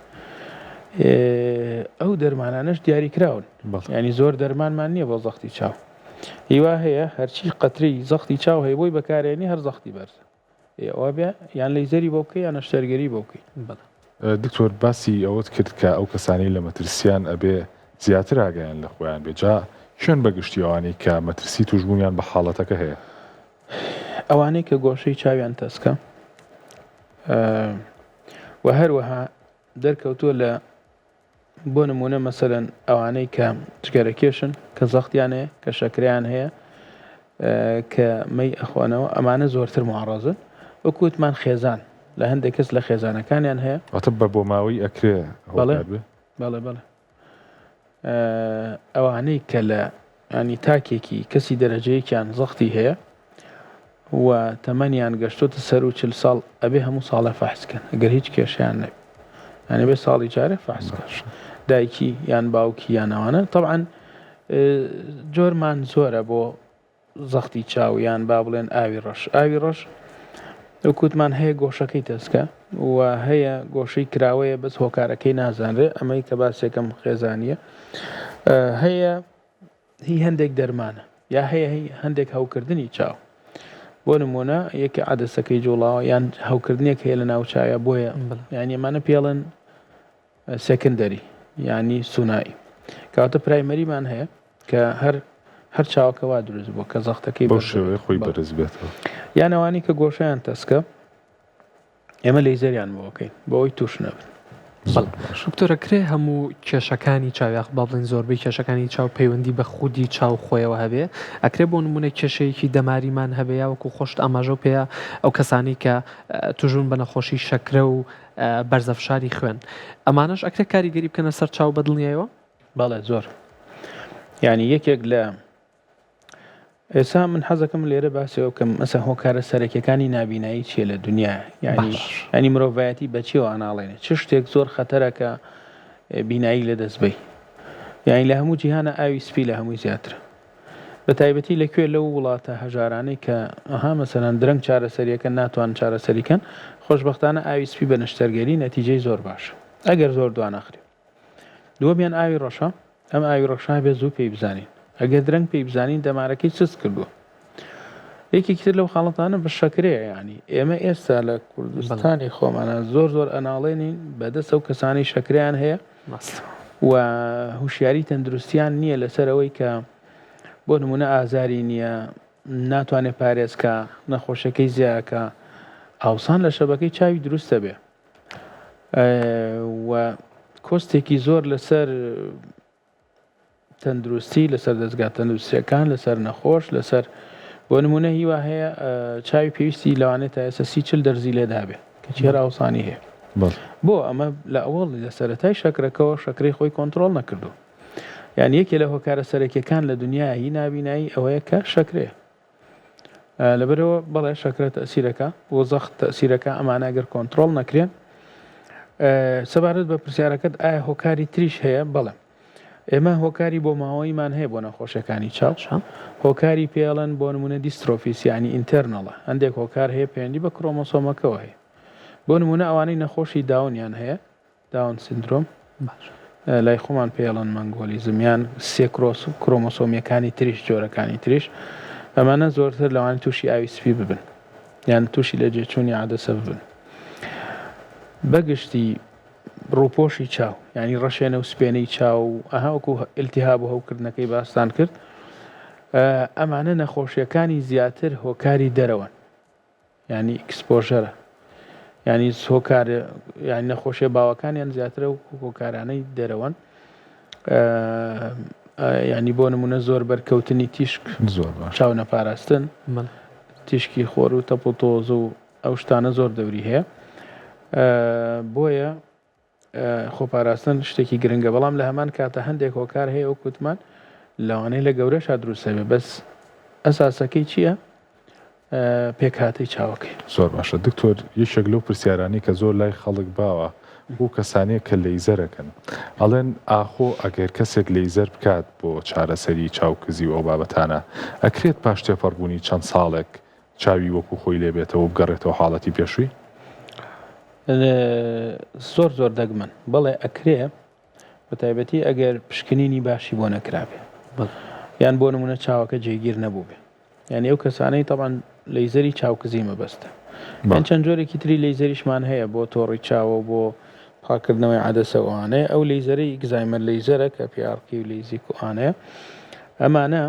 S4: ئەو دەرمانانەش دیاریکراون، یانی زۆر دەرمانمان نییە بۆ زەختی چاو. هیوا هەیە هەرچی قەترەی زەختی چاو هەیە بۆی بەکارێنی هەر زەختی بەرزە. ئێ ئەوە بێ یان لەیزەری بۆ بکەی یان نەشتەرگەری بۆ بکەی.
S2: بەڵێ.
S1: دکتۆر باسی ئەوەت کرد کە ئەو کەسانەی لە مەترسیان ئەبێ زیاتر ئاگایان لە خۆیان بێ جا کێن بە گشتی ئەوانەی کە مەترسی توشبوونیان بە حاڵەتەکە هەیە؟
S4: ئەوانەی کە گۆشەی چاویان تەسکە و هەروەها دەرکەوتووە لە بۆ نموونە مەسەلەن ئەوانەی کە جگەرەکێشن، کە زەختیان هەیە، کە شەکرەیان هەیە، کە مەی ئەخۆنەوە، ئەمانە زۆرتر معڕەزن. وەکو وتمان خێزان لە هەندێک کەس لە خێزانەکانیان هەیە.
S1: واتە بە بۆماوەی ئەکرێ هۆکار بێ؟
S4: بەڵێ بەڵێ ئەوانەی کە لە ینی تاکێکی کەسی دەرەجەیەکیان زەختی هەیە و تەمەنیان گەشتۆتە سەروو 40 ساڵ ئەبێ هەموو ساڵە فەحس کەن ئەگەر هیچ کێشەیان نەبێ. یعنی بێ ساڵی جارێ فەحس کە دایکی یان باوکی یان ئەوانە تەبعەن جۆرمان زۆرە بۆ زەختی چاو یان با بڵێن ئاوی ڕەش ئاوی ڕەش وەکوتمان هەیە گۆشەکەی تەسکە و هەیە گۆشەی کراوەیە بەس هۆکارەکەی نازانرێ ئەمەی کە باسێکم خێزانیە هەیە هی هەندێک دەرمانە یا هەیە هی هەندێک هەوکردنی چاو بۆ نمونە یەکێ عەدەسەکەی جوڵاوە یان هەوکردنێک هەیە لە ناو چاوە بۆیە یعنی ئەمانە پێڵن secondary یعنی سونایی کەواتە primary مان هەیە کە هەر هەر چاوەکە وا دروست بووە کە زەختەکەی
S1: بەو شێوەیە خۆی بەرز بێتەوە
S4: یان ئەوانەی کە گۆشەیان تەسکە ئێمە لەیزەریان بۆ ئەکەین بۆ ئەوەی توش نەبن.
S2: دکتۆر ئەکرێ هەموو کێشەکانی چاو یاخود با بڵێین زۆربەی کێشەکانی چاو پەیوەندی بە خودی چاو خۆیەوە هەبێ؟ ئەکرێ بۆ نمونە کێشەیەکی دەماریمان هەبێ یا وەکو خۆشت ئاماژەو پێیا ئەو کەسانەی کە توشبوون بە نەخۆشی شەکرە و بەرزە فشاری خوێن ئەمانەش ئەکرێ کاریگەری بکەنە سەر چاو بە دڵنیایەوە؟
S4: بەڵێ زۆر یانی یەکێک لە ئێستا من حەزەکەم لێرە باسی ئەوە بکەم مەسە هۆکارە سەرەکیەکانی نابینایی چیە لە دنیا یعنی ینی مرۆڤایەتی بەچیەوە ئەناڵێنێ چ شتێک زۆر خەتەرە کە بینایی لە دەست بی یعنی لە هەموو جیهانە ئاوی سپی لە هەمووی زیاترە بە تایبەتی لە کوێ لەو وڵاتە هەژارانەی کە ئەها مەسەلەن درەنگ چارەسەریەکە ناتوان چارەسەریکەن خۆشببختانە ئاوی سپی بە نەشتەرگەری نەتیجەی زۆر باشە ئەگەر زۆر دوانەخرێ دووەمیان ئاوی ڕەشە، ئەم ئاوی ڕەشە هەبێ زوو پێی بزانین، ئەگەر درەنگ پێی بزانین دەمارەکەی سست کردووە. یەکێکی تر لەو حاڵەتانە بە شەکرەیە یانی ئێمە ئێستا لە کوردستانی خۆمانە زۆر زۆر ئەناڵێنین بەدەست ئەو کەسانی شەکریان هەیە و هوشیاری تەندروستیان نییە لەسەر ئەوەی کە بۆ نمونە ئازاری نییە ناتوانێت پارێزکە نەخۆشەکەی زیاکە ئاوسان لە شەبەکەی چاوی دروستە بێ و کۆستێکی زۆر لەسەر تەندروستی لەسەر دەستگا تەندروستیەکان لەسەر نەخۆش لەسەر بۆ نمونە هیوا هەیە چاوی پێویستی لەوانێت تا ئێستا سی چل دەرزی لێدابێ کەچی هەر ئاوسانی هەیە بۆ ئەمە لە ئەوەڵ لە سەرەتای شەکرەکەەوە شەکرەی خۆی کۆنتترۆل نەکردو یان یەکێ لە هۆکارە سەرەکیەکان لە دنیا هی نابینایی ئەوەیە کە شەکرەیە لەبەرئەوە بەڵێ شەکرە تەئسیرەکە و زەخت تەئسیرەکە ئەمانە ئەگەر کۆنتڕۆڵ نەکرێن سەبارەت بە پرسیارەکەت ئایا هۆکاری تریش هەیە بەڵێ ئێمە هۆکاری بۆ ماوەیمان هەیە بۆ نەخۆشیەکانی چاو هۆکاری پێڵەن بۆ نمونە dystrophies ینی internal ە هەندێک هۆکار هەیە پەیوەندی بە کرۆمۆسۆمەکەەوە هەیە بۆ نمونە ئەوانەی نەخۆشی داونیان هەیە Down syndrome لای خۆمان پێڵەن mongolism یان سێ کرۆمۆسۆمیەکانی تریش جۆرەکانی تریش ئەمانە زۆرتر لەوانی تووشی ئاوی سپی ببن یان تووشی لە جێچوونی عادەسە ببن بەگشتی ڕووپۆشی چاو ینی ڕەشێنە و سپێنەی چاو ئەها وەکو التهاب و هەوکردنەکەی باستان کرد ئەمانە نەخۆشیەکانی زیاتر هۆکاری دەرەوەن یانی exposure ە یانی هۆکار یانی نەخۆشیە باوەکانیان زیاترە و هۆکارانەی دەرەوەن ینی بۆ نمونە زۆر بەرکەوتنی تیشک
S1: زۆر باش
S4: چاو نەپاراستن تیشکی خۆر و تەپ و تۆز و ئەو شتانە زۆر دەوری هەیە بۆیە خۆپاراستن شتێکی گرنگە بەڵام لە هەمان کاتە هەندێک هۆکار هەیە وەک وتمان لەوانەیە لە گەورەشا دروست هەبێ بەس ئەساسەکەی چییە؟ پێکهاتەی چاوەکەی.
S1: زۆر باشە دکتۆر یەکێک لەو پرسیارانەی کە زۆر لای خەڵک باوە بۆ کەسانەیە کە لەیزەرەکەن ئەڵێن ئاخۆ ئەگەر کەسێک لەیزەر بکات بۆ چارەسەری چاو کزی و ئەو بابەتانە ئەکرێت پاش تێپەڕبوونی چەند ساڵێک چاوی وەکو خۆی لێ بێتەوە و بگەڕێتەوە حاڵەتی پێشووی؟
S4: زۆر زۆر دەگمەن بەڵێ ئەکرێ بە تایبەتی ئەگەر پشکنینی باشی بۆ نەکرابێ یان بۆ نمونە چاوەکە جێگیر نەبوو بێ یعنی ئەو کەسانەی تەبان لەیزەری چاوکزی مەبەستە یان چەند جۆرێکی تری لەیزەریشمان هەیە بۆ تۆڕی چاوە و بۆ پاکردنەوەی عەدەسە ئەوانەیە ئەو لەیزەری excimer laser ە کە PRK و لیزیک و ئانەیە ئەمانە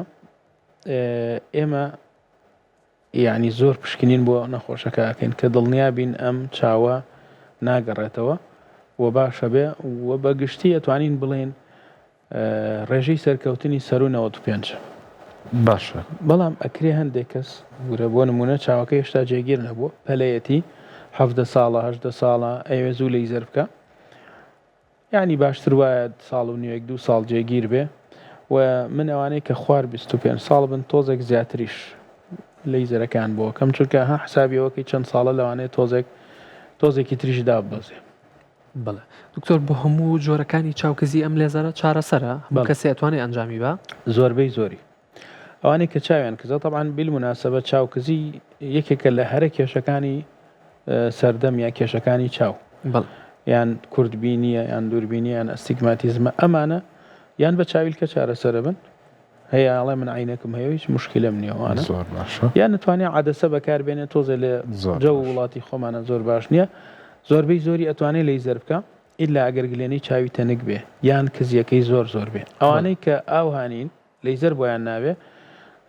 S4: ئێمە یەعنی زۆر پشکنین بۆ نەخۆشەکە ئەکەین کە دڵنیا بین ئەم چاوە ناگەڕێتەوە و باشە بێ و بە گشتی ئەتوانین بڵێین ڕێژەی سەرکەوتنی سەرو 95
S1: باشە.
S4: بەڵام ئەکرێ هەندێک کەس ورە بۆ نمونە چاوەکە هێشتا جێگیر نەبووە پەلەیەتی حەڤدە ساڵە هەژدە ساڵە ئەیەوێ زوو لەیزەر بکا یانی باشتر وایە ساڵ و نیوێک دوو ساڵ جێگیر بێ و من ئەوانەی کە خوار 25 ساڵ بن تۆزێک زیاتریش لەیزەرەکان بۆ کەم چونکە ها حسابیەوەکەی چەند ساڵە لەوانەیە تۆزێک تۆزێکی تریش داببەزێ.
S2: بەڵێ دکتۆر بۆ هەموو جۆرەکانی چاوکزی ئەم لێزەرە چارەسەرە هەموو کەسێ ئەتوانێ ئەنجامی با؟
S4: زۆربەی زۆری ئەوانەی کە چاویان کزە تەبعەن بیلموناسەبە چاوکزی یەکێکە لە هەرە کێشەکانی سەردەم یا کێشەکانی چاو یان کورتبینیە یان دووربینیە یان ئەستیگماتیزمە ئەمانە یان بە چاویلکە چارەسەرە بن هەیە ئەڵێ من عینەکم هەیە هیچ مشکلم نییە وانە
S1: زۆر باشە
S4: یان نتوانێت عادەسە بەکاربێنێت تۆزێ لە جەو وڵاتی خۆمانە زۆر باش نییە زۆربەی زۆری ئەتوانێت لەیزەر بکە ئیلا ئەگەر گلێنەی چاوی تەنک بێ یان کزیەکەی زۆر زۆر بێ ئەوانەی کە ئاوهانین لەیزەر بۆیان نابێ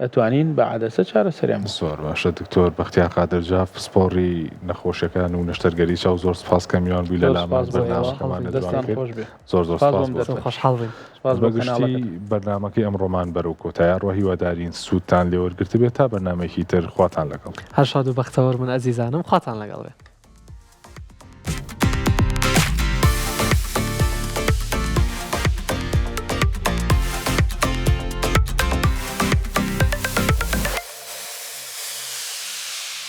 S4: ئەتوانین بە عەدەسە چارەسەریان بکەین.
S1: زۆر باشە دکتۆر بەختیار قادر جاف پسپۆڕی نەخۆشیەکان و نەشتەرگەری چاو زۆر سپاس کە میوان بووی لە
S4: زۆر
S1: لامان
S4: سپاس بۆ ئێوە
S1: بەرنامەکەمانت جوان
S4: دەستان
S1: کرد
S4: خۆش بێ
S1: زۆر زۆر
S4: سپاس
S1: سپاس
S4: بۆم
S1: بۆ
S4: دەرفەت.
S1: تۆ.
S2: خۆشحاڵ بووین.
S4: سپاس بۆ
S1: بە گشتی
S4: کەناڵەکەتان.
S1: بەرنامەکەی ئەمڕۆمان بەرەو کۆتایە ڕوا هیوادارین سوودتان لێ وەرگرتبێت تا بەرنامەیەکی تر خواتان لەگەڵ.
S2: هەر شاد و بەختەوەر بن ئەزیزانم خواتان لەگەڵ بێ.